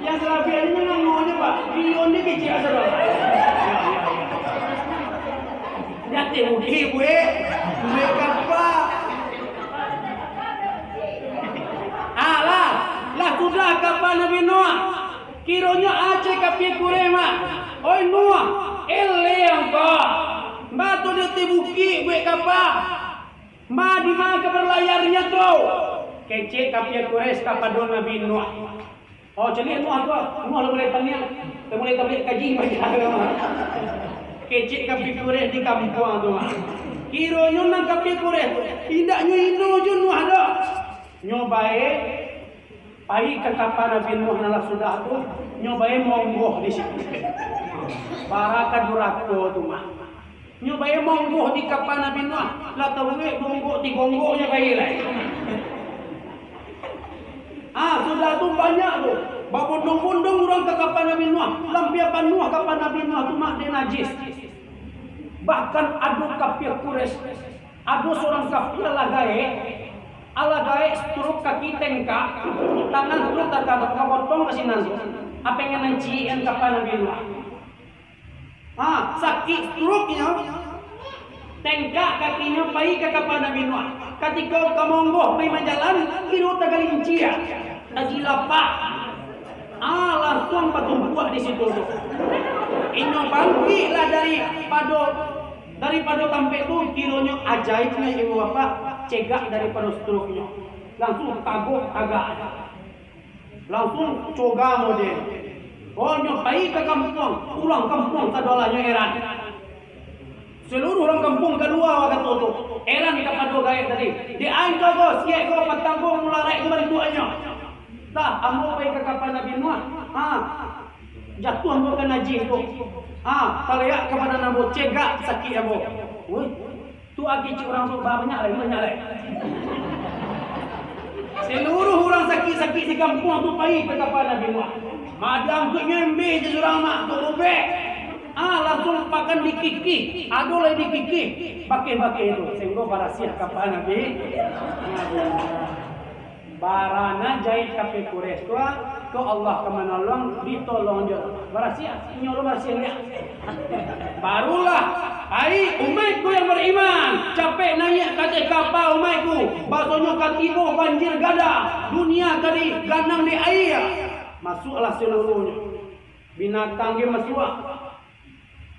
Yang salabiah ni ngango je, Pak. Rion dia kecil asal. Di ateh bukik, buek. Buek kapa. Alah, lah sudah. kapa Nabi Nuh. Kironyo aceh kapia kureh mah. Oi Nuh, eleh angkau. Bato di ateh bukik buek kapa. Ma di ma ka barlayarnyo tu? Kecek kapia kureh kapado Nabi Nuh. Oh, caliak Nuh tu. Nuh lah mulai paniang. Lah mulai tabaliak kaji banyak. Kecek kapia kureh di kampuang tu. Kironyo nan kapia kureh tu. Indaknyo ino jo Nuh doh. Nyo bae Pai ka kapa Nabi Nuh nan lah sudah tu, nyo bae monggoh di situ. Bara ka durako tu mah. Nyo bae monggoh di kapa Nabi Nuh, lah tauwek gonggok tigo gonggok nyo bae lai. Ah, sudah tu banyak tu. Babondong-bondong urang ka kapa Nabi Nuh. Lampia panuah kapa Nabi Nuh tu mah dek najis. Bahkan ado kapia Quraisy Ado surang kafir alah gaek, alah gaek stroke kaki tengkak, tangan tu takadak, kapotong ka sinan tu. Apo nan nancikan kapa Nabi Nuh? Ha, sakik stroke-nyo, tengkak kakinyo pai ka kapa Nabi Nuh. Katiko ka monggoh pai manjalan, kiro tagalincia, tajilapak. Ah, lansuang batumpuak di situ tu. Inyo bangkiklah daripado Daripado tampek tu, kironyo ajaibnyo ibu bapak, cegak daripado stroke-nyo. Langsuang tagok tagak. Langsuang cogang model. Oh, nyo pai ka kampuang, urang kampuang sadolahnyo eran. Saluruah urang kampuang kalua kato tu, eran kapado gaek tadi. Di angka ko, siek ko, patang ko, mularaik ko bantuaknyo. Tah, ambo pai ka kapa Nabi Nuh. Ha. Jatuah ambo ka najih tu. Ha, taleak ka badan ambo, cegak sakik ambo. Woi, tu agi cik urang tu banyak lai, banyak lai. Saluruah urang sakik-sakik di kampuang tu pai ka kapa Nabi Nuh. Madiang tu nyembe je surang mak tu rubek. Ah, langsuang pakan dikikih, ado lai dikikih. Bakeh-bakeh tu, sehinggo barasiah kapa Nabi. Nabi. Barana jahek kape Quraisy tu, ko Allah ka manolong, ditolong jo. Barasiah, inyo lo barasiah liak. Barulah, "Ai, umaikku yang bariman, capek naiak ka ateh kapa umaikku, basonyo ka tibo banjir gada, dunia ka diganang dek aia." Masuaklah saluruahnyo. Binatang ge masuak.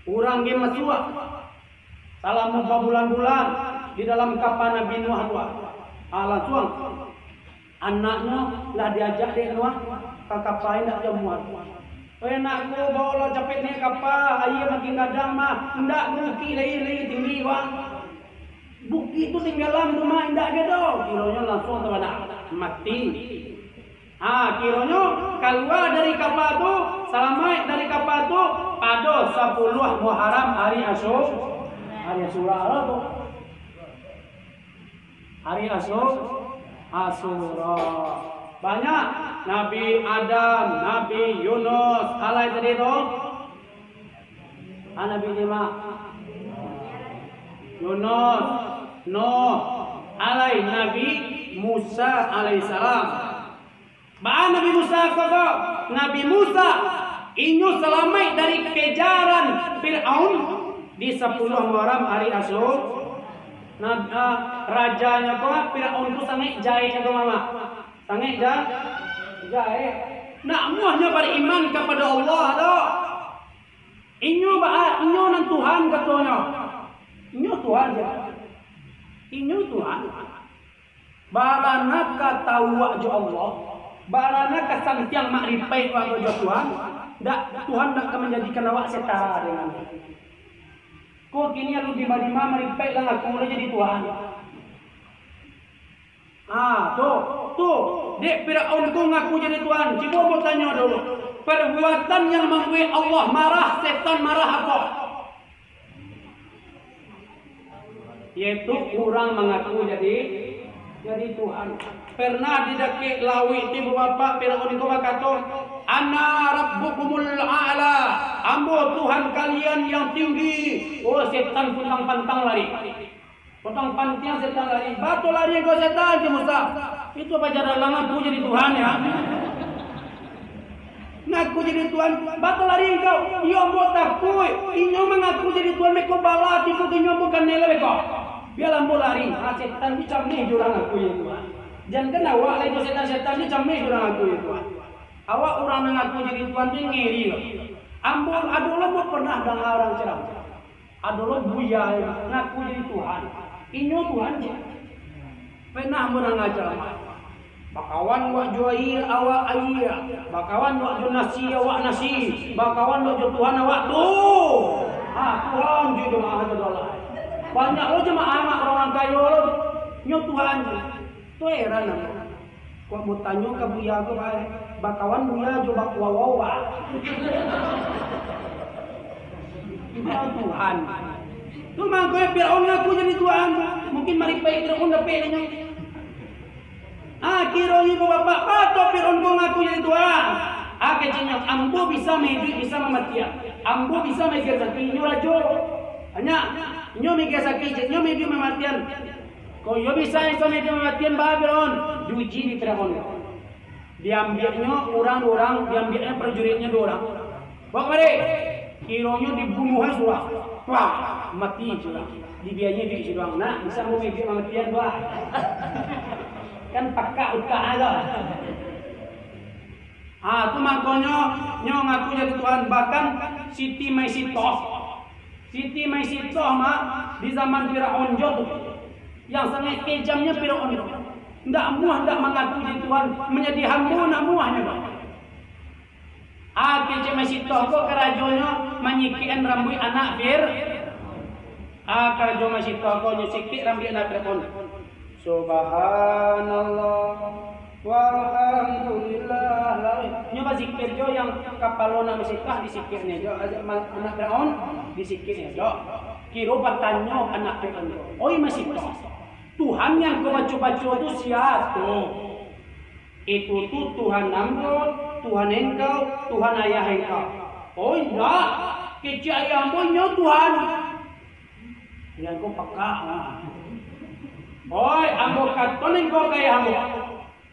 Urang ge masuak. Salamo babulan-bulan di dalam kapa Nabi Nuh tu. Ah, langsuang anaknyo lah diajak dek Nuh ka kapa, indak jamuah. "Oi anakku, baolah capek naiak kapa, aia makin gadang mah, indak bukik lai, lai tinggi, Bang. Bukik tu tinggalan tu mah, indak ado doh." Kironyo langsuang tu anak mati. Ah, kironyo kalua dari kapa tu, salamaik dari kapa tu, pado sapuluah Muharram ari Asyu-, ari Asyura lo tu. Ari Asyu-, Asyura. Banyak. Nabi Adam, Nabi Yunus, alai tadi tu. Ah, Nabi Jima. Yunus, Nuh, alai Nabi Musa alaihissalam. Baa Nabi Musa ko, ko? Nabi Musa, inyo salamaik dari kejaran Firaun di sapuluah Muharram ari Asyu-, Nab-, ah, rajanyo ko, Firaun tu sangaik jaheknyo ko, Mamak. Sangaik ja-, jahek. Nak muahnyo bariman kapado Allah tu. Inyo ba-, inyo nan Tuhan katonyo. Inyo Tuhan je. Inyo Tuhan. Barana ka tawuak jo Allah, barana ka santiang maripaik awak jo Tuhan, dak, Tuhan dak ka manjadikan awak setara dengan Dia. Ko kini alun dima-dima maripaik lah ngaku lah jadi Tuhan. Ah, tu, tu, dek Firaun tu ngaku jadi Tuhan. Cubo ambo tanyo dulu, perbuatan yang mambuek Allah marah, setan marah apo? Yaitu urang mangaku jadi, jadi Tuhan. Pernah di dakek lauik tu, bapak, Firaun itu bakato, "Ana rabbukumul a'la, ambo Tuhan kalian yang tinggi." Oh, setan puntang-pantang lari. Puntang-pantiang setan lari. "Bato lari engkau setan," kecek Musa. Itu pajaran lah ngaku jadi Tuhan, ya. Ngaku jadi Tuhan, "Bato lari engkau." "Iyo, ambo takuik. Inyo mangaku jadi Tuhan, beko bala tipu ka inyo, ambo kanai lah beko. Bialah ambo lari." Ah, setan tu cameh jo urang ngaku jadi Tuhan. Jankan awak lah, itu setan-setan tu cameh jo urang ngaku jadi Tuhan. Awak urang nan ngaku jadi Tuhan tu ngeri lo. Ambo ado lo ambo pernah danga urang ceramah. Ado lo buya ngaku jadi Tuhan. Inyo Tuhan je. Pernah ambo danga ceramah. Bakawan wak jo aia, awak aia. Bakawan wak jo nasi, awak nasi. Bakawan wak jo Tuhan, awak tu. Ha, Tuhan jo jamaah tu doh lah. Banyak lo jamaah mak urang kayo lo. Nyo Tuhan je. Tu heran ambo. Kok ambo tanyo ka buya ko, ba-, bakawan buya jo bak wawau, ba. Tuhan. Tu mangko Firaun ngaku jadi Tuhan. Mungkin maripek Firaun dapek inyo. Ah, kiro ibu bapak, patok Firaun ko ngaku jadi Tuhan. Ah, keceknyo, ambo bisa maiduik, bisa mamatian. Ambo bisa maiga saki, inyo rajo. Hanya, inyo maiga saki, inyo maiduik mamatian. Kok iyo bisa insan itu mamatian, ba Firaun? Diuji di Firaun. Diambiaknyo urang duo urang, diambiaknyo prajuritnyo duo urang. Bawa kamari. Kironyo dibunuah surang. Wah, mati surang. Dibiainyo di surang. Nah, bisa mamediak mamatian tu lah. Kan pakak utak tu. Ah, tu mangkonyo nyo ngaku jadi Tuhan. Bahkan Siti Maisitoh. Siti Maisitoh mah di zaman Firaun jo tu. Yang sangat kejamnya Firaun tu. Ndak muah ndak mangaku jadi Tuhan, menjadi hamba ndak muahnyo tu. Ah, kecek Maisitoh ko karajonyo manyikik rambuik anak Fir-, ah, karajo Maisitoh ko nyo sikik rambuik anak Firaun. Subhanallah, walhamdulillah. Lalu, nyo bazikir jo yang kapalo nak basikah disikirnyo jo, anak Firaun disikirnyo jo. Kiro batanyo anak Firaun tu, "Oi Maisitoh, Tuhan yang kau baco-baco tu sia tu? Itu tu Tuhan ambo, Tuhan engkau, Tuhan ayah engkau." "Oh indak, kecek ayah ambo inyo Tuhan." Yang ko pakak, ha. "Oi, ambo katon engkau ka ayah ambo."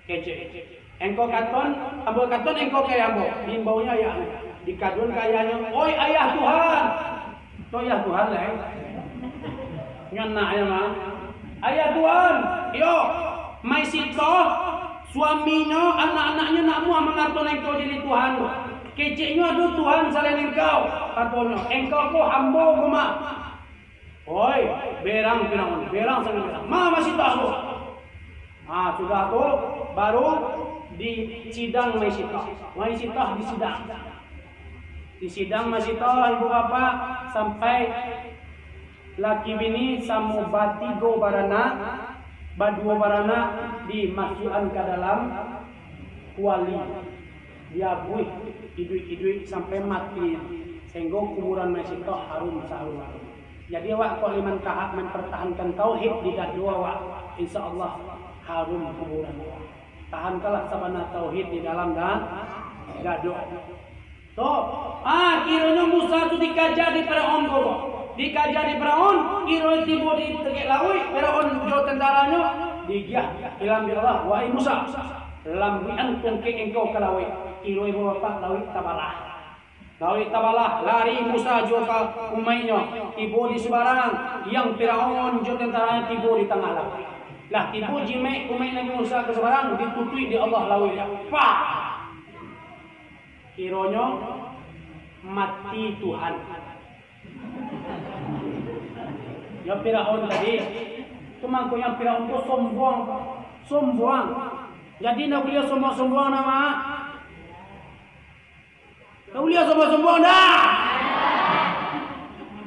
Kecek. "Engkau katon, ambo katon engkau ka ayah ambo." Diimbaunyo ayahnyo. Dikaduan ka ayahnyo, "Oi, ayah Tuhan." Tu ayah Tuhan lah, eh. Nyo anak ayah mah. "Ayah Tuhan, iyo, Maisitoh, suaminyo, anak-anaknyo nak muah mangaton engkau jadi Tuhan. Keceknyo ado Tuhan salain engkau," katonyo. "Engkau ko hambo ko mah." Oi, berang Firaun, berang sangat berang. "Ma Maisitoh tu?" Ah, sudah tu, baru disidang Maisitoh. Maisitoh disidang. Disidang Maisitoh, ibu bapak, sampai laki bini samo batigo baranak, baduo baranak dimasuakan ka dalam kuali. Diabuih iduik-iduik sampai mati, sahinggo kuburan Maisitoh harum saharum-harum. Jadi awak kok lai mantahak mampartahankan tauhid di dado awak, insya Allah harum kuburan awak. Tahankanlah sabana tauhid di dalam da-, dado. Tu, ah, kironyo Musa tu dikaja di Firaun ko. Dikaja di Firaun, kiro tibo di tagek lauik, Firaun jo tantaranyo digiah ilham di Allah, "Wahai Musa, lambuikan tungkek engkau ka lauik." Kiro ibu bapak lauik tabalah. Lauik tabalah, lari Musa jo ka umaiknyo, tibo di subarang, yang Firaun jo tantaranyo tibo di tangah lauik. Lah tibo jimek umaik Nabi Musa ka subarang, ditutuik di Allah lauik. Pah! Kironyo mati Tuhan. Yo Firaun tadi, tu mangkonyo Firaun tu sombuang, sombuang. Jadi ndak buliah sombuang-sombuang namo. Ndak buliah sombuang-sombuang dah.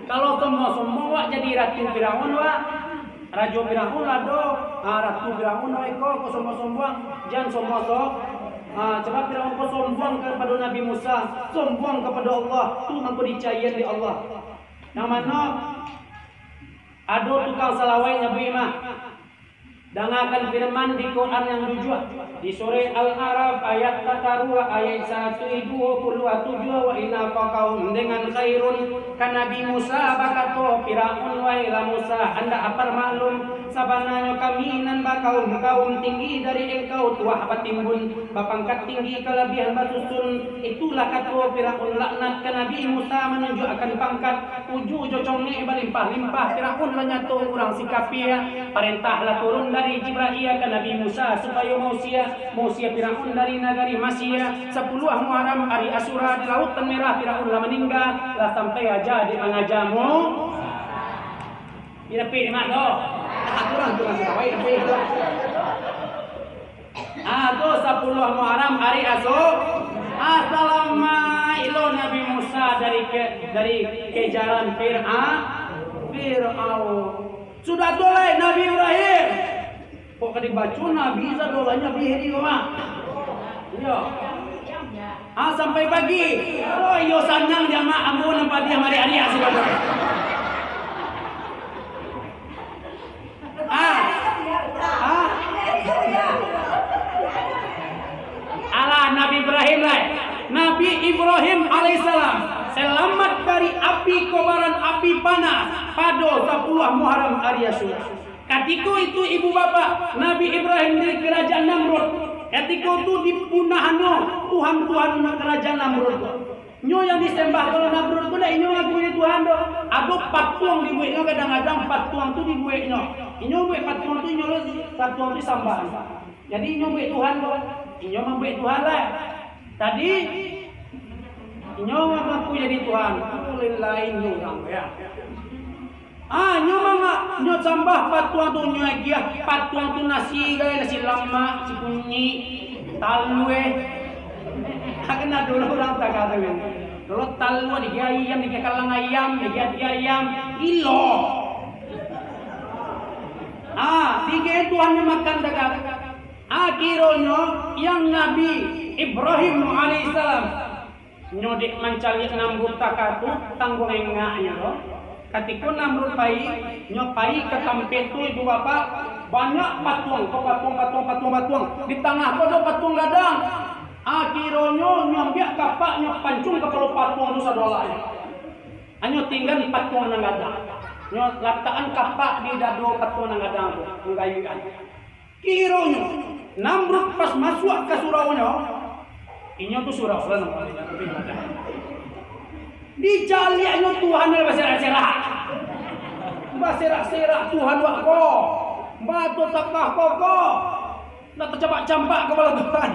Kalau sombuang-sombuang wak jadi ratu Firaun wak. Rajo Firaun lah do, ah, ratu Firaun lah iko, ko sombuang-sombuang, jan sombuang so-, ah, coba Firaun ko sombuang kapado Nabi Musa, sombuang kapado Allah, tu mangko dicaian dek Allah. Nang mano ado tukang salawai Nabi mah. Dangakan firman di Quran yang jujua, di surah Al-Araf ayat katarua, ayat satu duo puluah tujuah, "Wa inna faqahum dengan khairun." Ka Nabi Musa bakato Firaun, "Wahailah Musa, andak apar maklum, Sabananyo kami nan bakaum-kaum tinggi dari engkau tuah batimbun, bapangkat tinggi kalabiahan basusun. Itulah kato Firaun laknat ka Nabi Musa manunjuakkan pangkat. Uju jo congek balimpah-limpah, Firaun lah nyato urang si kapia. Parentah lah turun dari Jibrail ka Nabi Musa supayo mausia, mausia Firaun dari nagari Masia. Sapuluah Muharram ari Asura di Lautan Merah Firaun lah maningga, lah sampai aja di mangaja Mu-, Di dapik mak tu. Ah, kurang, kurang, kurang. Baik, dapik tu. Ah, tu sapuluah Muharram ari Asu-, ah, salamaik lo Nabi Musa dari ke-, dari kejaran Fir'a-, Fir'aun. Sudah tu lai Nabi Ibrahim. Kok ka dibaco Nabi Isa doh lah Nabi Heri ko mah. Iyo. Ah, sampai pagi. Oh, iyo sanang jamak ambo nan padiah mariak-ariak sibagai. Ah. Ah. Alah, Nabi Ibrahim lai. Nabi Ibrahim alaihissalam salamat dari api kobaran, api panas, pado sapuluah Muharram ari Asyura. Katiko itu ibu bapak Nabi Ibrahim di karajaan Namrud. Katiko tu dipunahnyo tuhan-tuhan karajaan Namrud tu. Nyo yang disembah kalau Namrud tu dak inyo ngaku nyo Tuhan doh. Ado patuang dibueknyo, kadang-kadang patuang tu dibueknyo. Inyo buek patuang tu, inyo lo patuang tu sambah. Jadi inyo buek Tuhan tu. Inyo mambuek Tuhan lah. Tadi inyo ngaku jadi Tuhan. Lain-lain nyo urang ya. Ah, nyo manga-, nyo sambah patuang tu, nyo agiah patuang tu nasi gai, nasi lamak, si kunyik, talua. Kan ado urang tagak tu kan. Kalau talua digiah ayam, digiah kalang ayam, digiah ati ayam, ilo. Ah, digiah Tuhan nyo makan tagak. Akhironyo yang Nabi Ibrahim alaihissalam Nyo dek mancaliak Namrud takah tu, tangguang engaknyo tu. Katiko Namrud pai, nyo pai ka tampek tu, ibu bapak, banyak patuang, patuang, patuang, patuang, patuang. Di tangah tu ado patuang gadang. Akhironyo nyo ambiak kapak, nyo pancuang kapalo patuang tu sadolahnyo. Hanyo tingga patuang nan gadang. Nyo latakan kapak di dado patuang nan gadang tu, manggayuikan. Kironyo, Namrud pas masuak ka suraunyo, inyo tu surau lah nampak. Dicaliaknyo Tuhan lah baserak-serak. Baserak-serak Tuhan wak ko. Bato takah ko ko. Nak tacampak-campak kapalo Tuhan.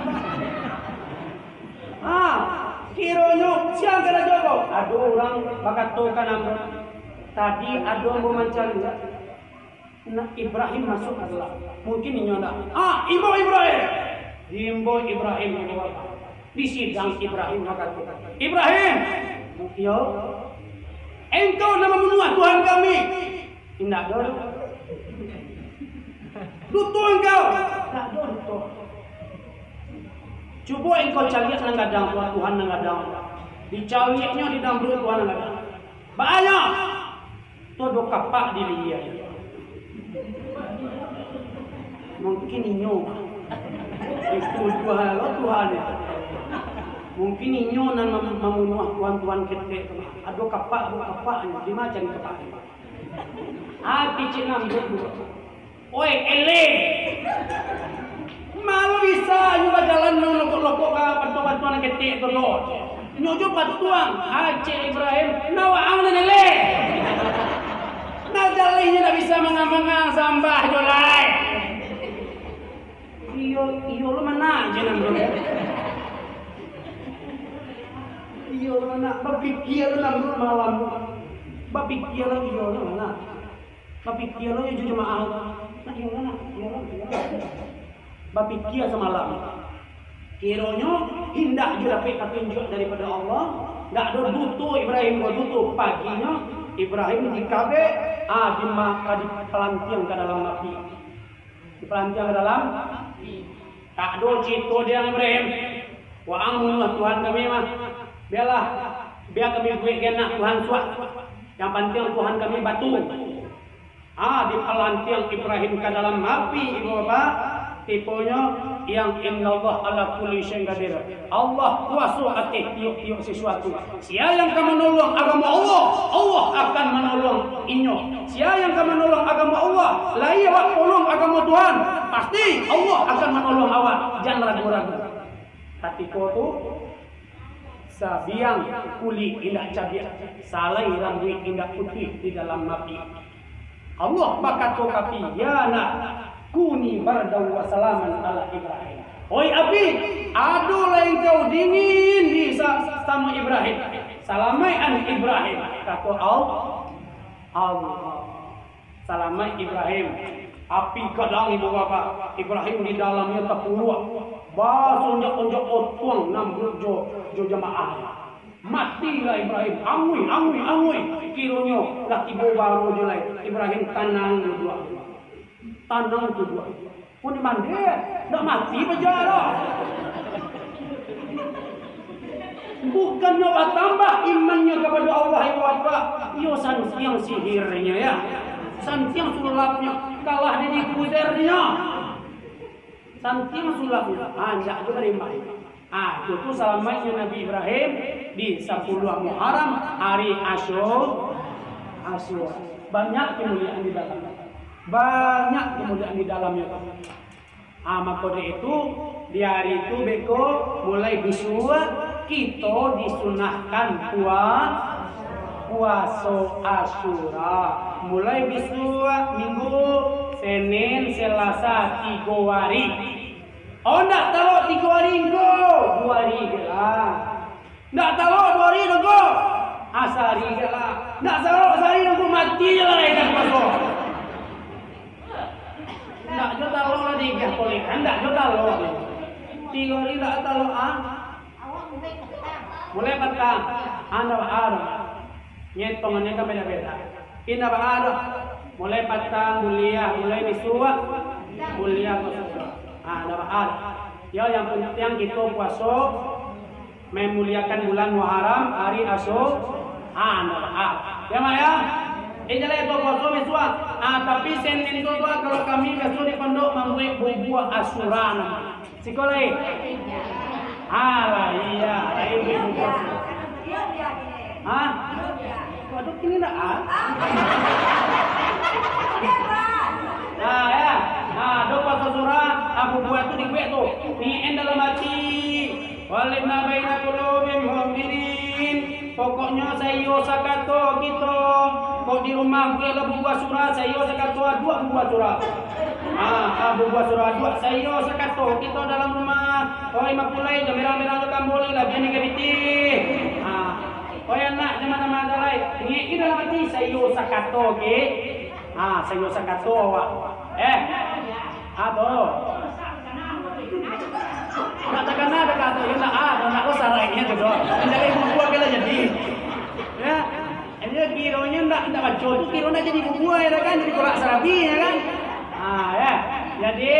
Ha, kironyo, sia karajo ko? Ado urang bakato ka Namrud, "Tadi ado ambo mancaliak." Nah, Ibrahim masuk ka dalam. Mungkin inyo ndak. Ah, imbau Ibrahim. Diimbau Ibrahim, imbau apa? Disidang Ibrahim, makato, "Ibrahim!" "Iyo." "Engkau nan mambunuah Tuhan kami?" "Indak doh." "Duto engkau?" "Indak doh, duto." "Cubo engkau caliak nan gadang tu, Tuhan nan gadang." Dicaliaknyo di Namrud Tuhan nan gadang. Baa nyo? Tu ado kapak di lilia. Mungkin inyo. Itu Tuhan lo, Tuhan itu. Mungkin inyo nan mem-, mambunuah tuhan-tuhan ketek tu. Ado kapak, ado kapak nyo. Di ma cari kapak tu? Ati cik Namrud tu. Oi, eleh! Malu bisa nyo bajalan nang lokok-lokok ka patuang-patuang nan ketek tu doh. Nyo jo patuang, acek Ibrahim, nawaang nan eleh! Nah, jaleh nyo ndak bisa mangang-mangang, sambah jo lai. Iyo, iyo lo mana je nan bro. Iyo lo mana, bapikia lo nan bro malam. Bapikia lo iyo lo mana. Bapikia lo jo jamaah. Nah, iyo lah, iyo lah, iyo lah. Bapikia samalam. Kironyo indak jo dapek patunjuak daripado Allah. Ndak ado duto Ibrahim ko duto. Paginyo Ibrahim dikabek, ah, di ma-, ka dipalantiang ka dalam api. Dipalantiang ka dalam api. Tak ado cito di Ibrahim. Waang mambunuah Tuhan kami mah. Bialah, bia kami buek ganak Tuhan suak. Yang pantiang Tuhan kami batu. Ah, dipalantiang Ibrahim ka dalam api, ibu bapak. Tiponyo, yang innallaha ala kulli syai'in qadir. Allah kuaso ateh tiok-tiok sasuatu. Sia yang ka manolong agamo Allah, Allah akan manolong inyo. Sia yang ka manolong agamo Allah, lai awak tolong agamo Tuhan, pasti Allah akan manolong awak. Jan ragu-ragu. Katiko tu, sabiang kulik indak cabiak, salai rambuik indak putuih di dalam api. Allah bakato ka api, "Ya nar, kuni bardan wa salaman ala Ibrahim." Oi api, adolah engkau dingin di sa-, samo Ibrahim. Salamaik an Ibrahim, kato Al-, Allah. Salamaik Ibrahim. Api gadang, ibu bapak. Ibrahim di dalamnyo takuruak. Basunjak-unjak otuang Namrud jo, jo jamaah. Matilah Ibrahim. Angui, angui, angui. Kironyo lah tibo baro jo lai. Ibrahim tanang duduak. Tanang duduak. Pun di mandeh, ndak mati baja lah. Bukannyo batambah imannyo kapado Allah, ibu bapak, iyo santiang sihirnyo, ya. Santiang sulapnyo, kalah di, di kuzernyo. Santiang sulapnyo, andak tu barimbang. Ah, itu tu salamaiknyo Nabi Ibrahim di sapuluah Muharram, hari Asyu-, Asyura. Banyak kemuliaan di dalamnya. Banyak kemuliaan di dalamnya tu. Ah, mako dari itu, di hari itu beko mulai bisuak, kito disunahkan pua-, puaso Asyura. Mulai bisuak Minggu, Senin, Selasa, tigo hari. Oh, ndak talok tigo hari ko, duo hari je lah. Ndak talok duo hari ko, ah, sahari je lah. Ndak talok sahari ko, mati je lah, indak puaso. Ndak jo talok lah diigah ko, kan ndak jo talok. Tigo hari ndak talok, ah. Mulai patang. Anda, ah, nyetongannyo kan beda-beda. Indak baa doh. Mulai patang buliah, mulai bisuak buliah ko sudah. Ah, indak baa doh. Yo, yang penting kito puaso memuliakan bulan Muharram, hari Asyu-, ah, indak baa. Yo, Mak, yo. Eh, jaleh tu puaso bisuak. Ah, tapi Senin tu, tu, kalau kami biaso di pondok mambuek bubua Asyura namonyo. Siko lai. Alah, iyo, lai bubua. Hah? Waduh, kini ndak, ah? Ah, yo. Ah, do puaso Asyura, ah, bubua tu dibuek tu. Niat dalam ati. Wa allif ma baina qulubihim. Pokoknyo saiyo sakato kito. Kok di rumah bueklah bubua Asyura, saiyo sakato aduak bubua Asyura. Ah, ah, bubua Asyura aduak, saiyo sakato kito dalam rumah. Oi, mapulai jo merang-merang jo kambo lai, labiah ni ka pitih. Ah, oi, anak, jamaah-jamaah lai, niat dalam ati, saiyo sakato ke. Ah, saiyo sakato awak. Eh, apo? Ndak takana ado kato, yo ndak ado, ndak usah raiknyo tu doh. Manjadi bubua kalau jadi. Yo, iyo kironyo ndak, ndak baco tu, kiro ndak jadi bubua, yo kan, jadi kolak sarabi, yo kan. Ah, yo. Jadi,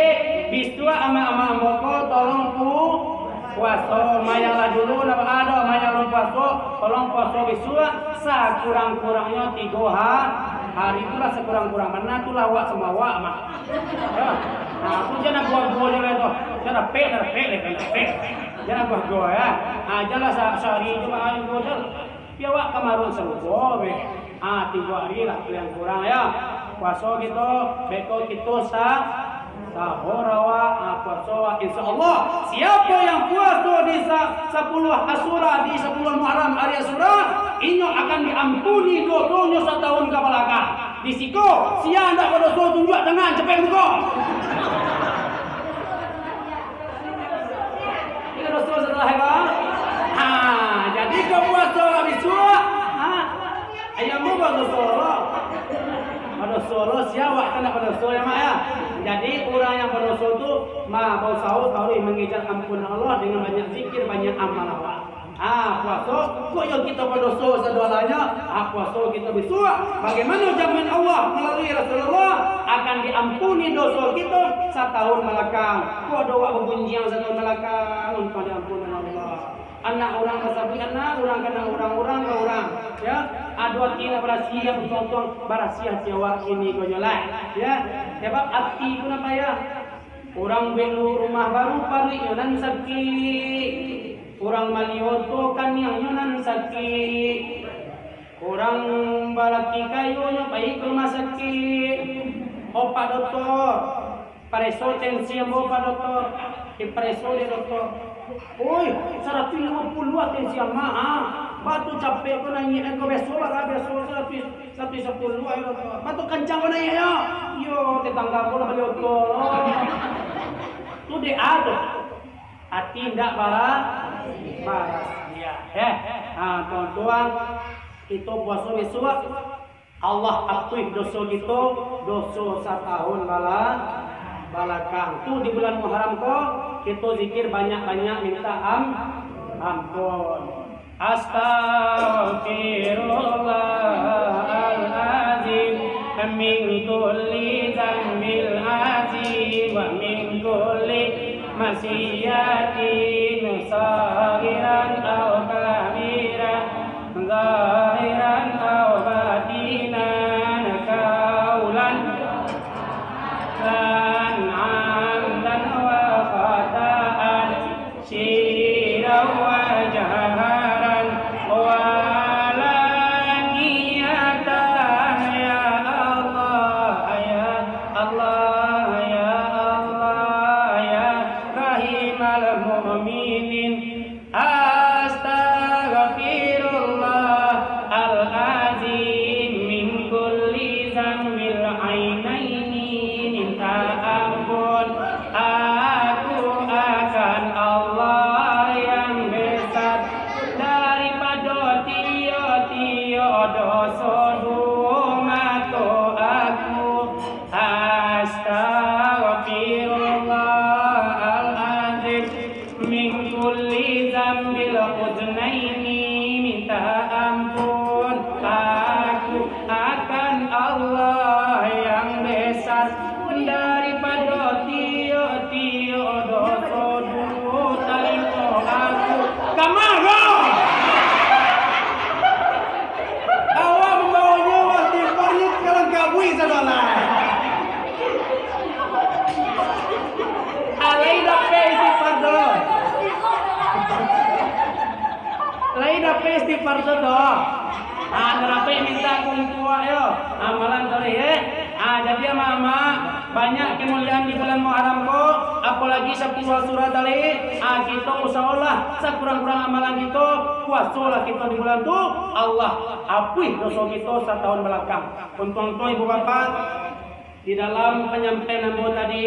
bisuak amak-amak ambo ko, tolong pu-, puaso, mayang lah dulu, ndak ado, mayang lah puaso, tolong puaso bisuak, sakurang-kurangnyo tigo ha-, hari tu lah sakurang-kurang, mana tu lah awak samo awak mah. Yo. Nah, tu jan aguah-aguah jo lai tu. Jan rapek, jan rapek lai, jan rapek. Jan aguah-aguah, yo. Ah, jan lah sa-, sahari tu, ah, aguah jan. Pi awak ka maruang sarugo be. Ah, tigo hari lah paling kurang, yo. Puaso kito, beko kito sa-, sahur awak, ah, puaso awak. Insya Allah, siapo yang puaso di sa-, sapuluah Asyura, di sapuluah Muharram, hari Asyura, inyo akan diampuni dosonyo satahun ka balakang. Di siko, sia ndak badoso tunjuak tangan, capek muko. Iko doso satalah, bang. Ha, jadi kau puaso lah bisuak. Ha. Ayam mu badoso lo. Badoso lo, sia awak kan ndak badoso, yo, Mak, yo. Jadi, urang yang badoso tu, ma, bausaho taruih mangejar ampunan Allah dengan banyak zikir, banyak amal awak. Ah, puaso, kok yo kito badoso sadoalanyo? Ah, puaso kito bisuak. Bagaimana jamin Allah malalui Rasulullah akan diampuni doso kito satahun balakang? Kok ado awak bagunjiang satahun balakang, untuang diampuni Allah? Anak urang basabuik anak urang, kana urang, urang ka urang. Yo, ado ati nak barasiah, untuang-untuang barasiah ati awak kini ko nyo lai. Yo, sabab ati tu nan payah. Urang beli rumah baru, paruiknyo nan sakik. Urang mali oto, kaniangnyo nan sakik. Urang balaki kayonyo pai ka rumah sakik. Opak doktor, pareso tensi ambo, Pak Doktor. Dipareso dek doktor. Oi, saratuih limo puluah tensi amak, ha. Baa tu capek ko naiak, eh, ko biaso lah, biaso saratuih, saratuih sapuluah, yo, doktor. Baa tu kancang ko naiak, yo. Iyo, tetangga ko lah bali oto. Tu dek a tu. Ati indak bara-, baras. Iyo, eh. Ha, tuan-tuan, kito puaso bisuak. Allah apuih doso kito, doso satahun bala-, balakang. Tu di bulan Muharram ko, kito zikir banyak-banyak minta am-, ampun. Astaghfirullahalazim min kulli dzambil azim wa min kulli maksiatin saghiran au kabiran. Zahiran au batinan, kaulan dan amdan wa khata'an, sirran wa jahran, wa alaniyatan, ya Allah, ya Allah, ya Allah, ya Rahimal Mu'minin. Astaghfirullahalazim min kulli dzambil ainaini, minta ampun aku akan Allah yang besar daripado tiok-tiok doso duo mato aku. Astaghfirullahalazim min kulli dzambil uznaini, minta ampun aku akan Allah yang besar daripado tiok-tiok doso duo talingo aku. Kama ko? Awak mambaonyo istighfar ni ka langkah buih sadolah. Ah, lai dapek istighfar tu. Lai dapek istighfar tu doh. Ah, dapek minta kuntuak yo. Amalan tadi, eh. Ah, jadi amak-amak, banyak kemuliaan di bulan Muharram ko, apalagi sapuluah Asyura tadi. Ah, kito usaholah sakurang-kurang amalan kito, puasolah kito di bulan tu. Allah apuih doso kito satahun balakang. Untuang tu, ibu bapak, di dalam panyampaian ambo tadi,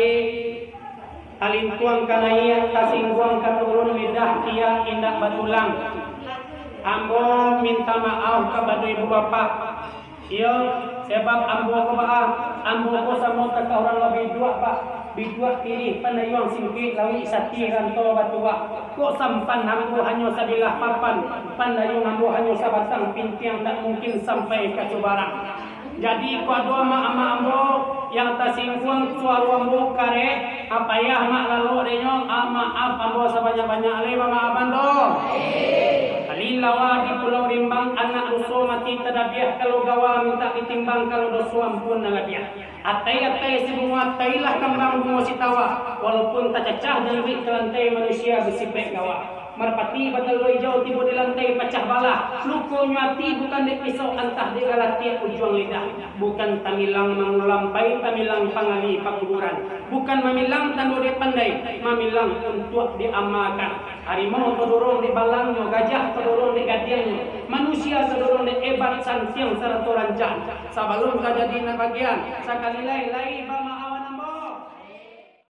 talintuang ka naiak, tasingguang ka turun, lidah kiak indak batulang. Ambo minta maaf kapado ibu bapak. Iyo, sebab ambo ko baa, ambo ko samo takah urang lah biduak, Pak. Biduak tirih pandayuang singkek, lauik sati ranto batuah. Kok sampan ambo hanyo sabilah papan, pandayuang ambo hanyo sabatang pintiang, ndak mungkin sampai ka subarang. Jadi, kok ado amak-amak ambo yang tasingguang suaro ambo kareh, ah, payah amak lalok dek nyo, ah, maaf ambo sabanyak-banyak, lai mamaafan doh. Lilawa di Pulau Rimbang, anak ruso mati tadabiah, kalau gawa mintak ditimbang, kalau doso ampun nan labiah. Atai-atai si bungo atai lah kambang bungo sitawa, walaupun tacacah jaluik ka lantai, manusia basipek gawa. Marpati batalua ijau tibo di lantai pacah balah. Lukonyo ati bukan dek pisau, antah dek galatiak ujuang lidah. Bukan tamilang mangulampai, tamilang pangali pakuburan. Bukan mamilang tando dek pandai, mamilang untuak diamalkan. Harimau tadorong dek balangnyo, gajah tadorong dek gadiangnyo, manusia tadorong dek ebat, santiang sarato rancak. Sabalun tajadi nan bagian, sakali lai, lai ba-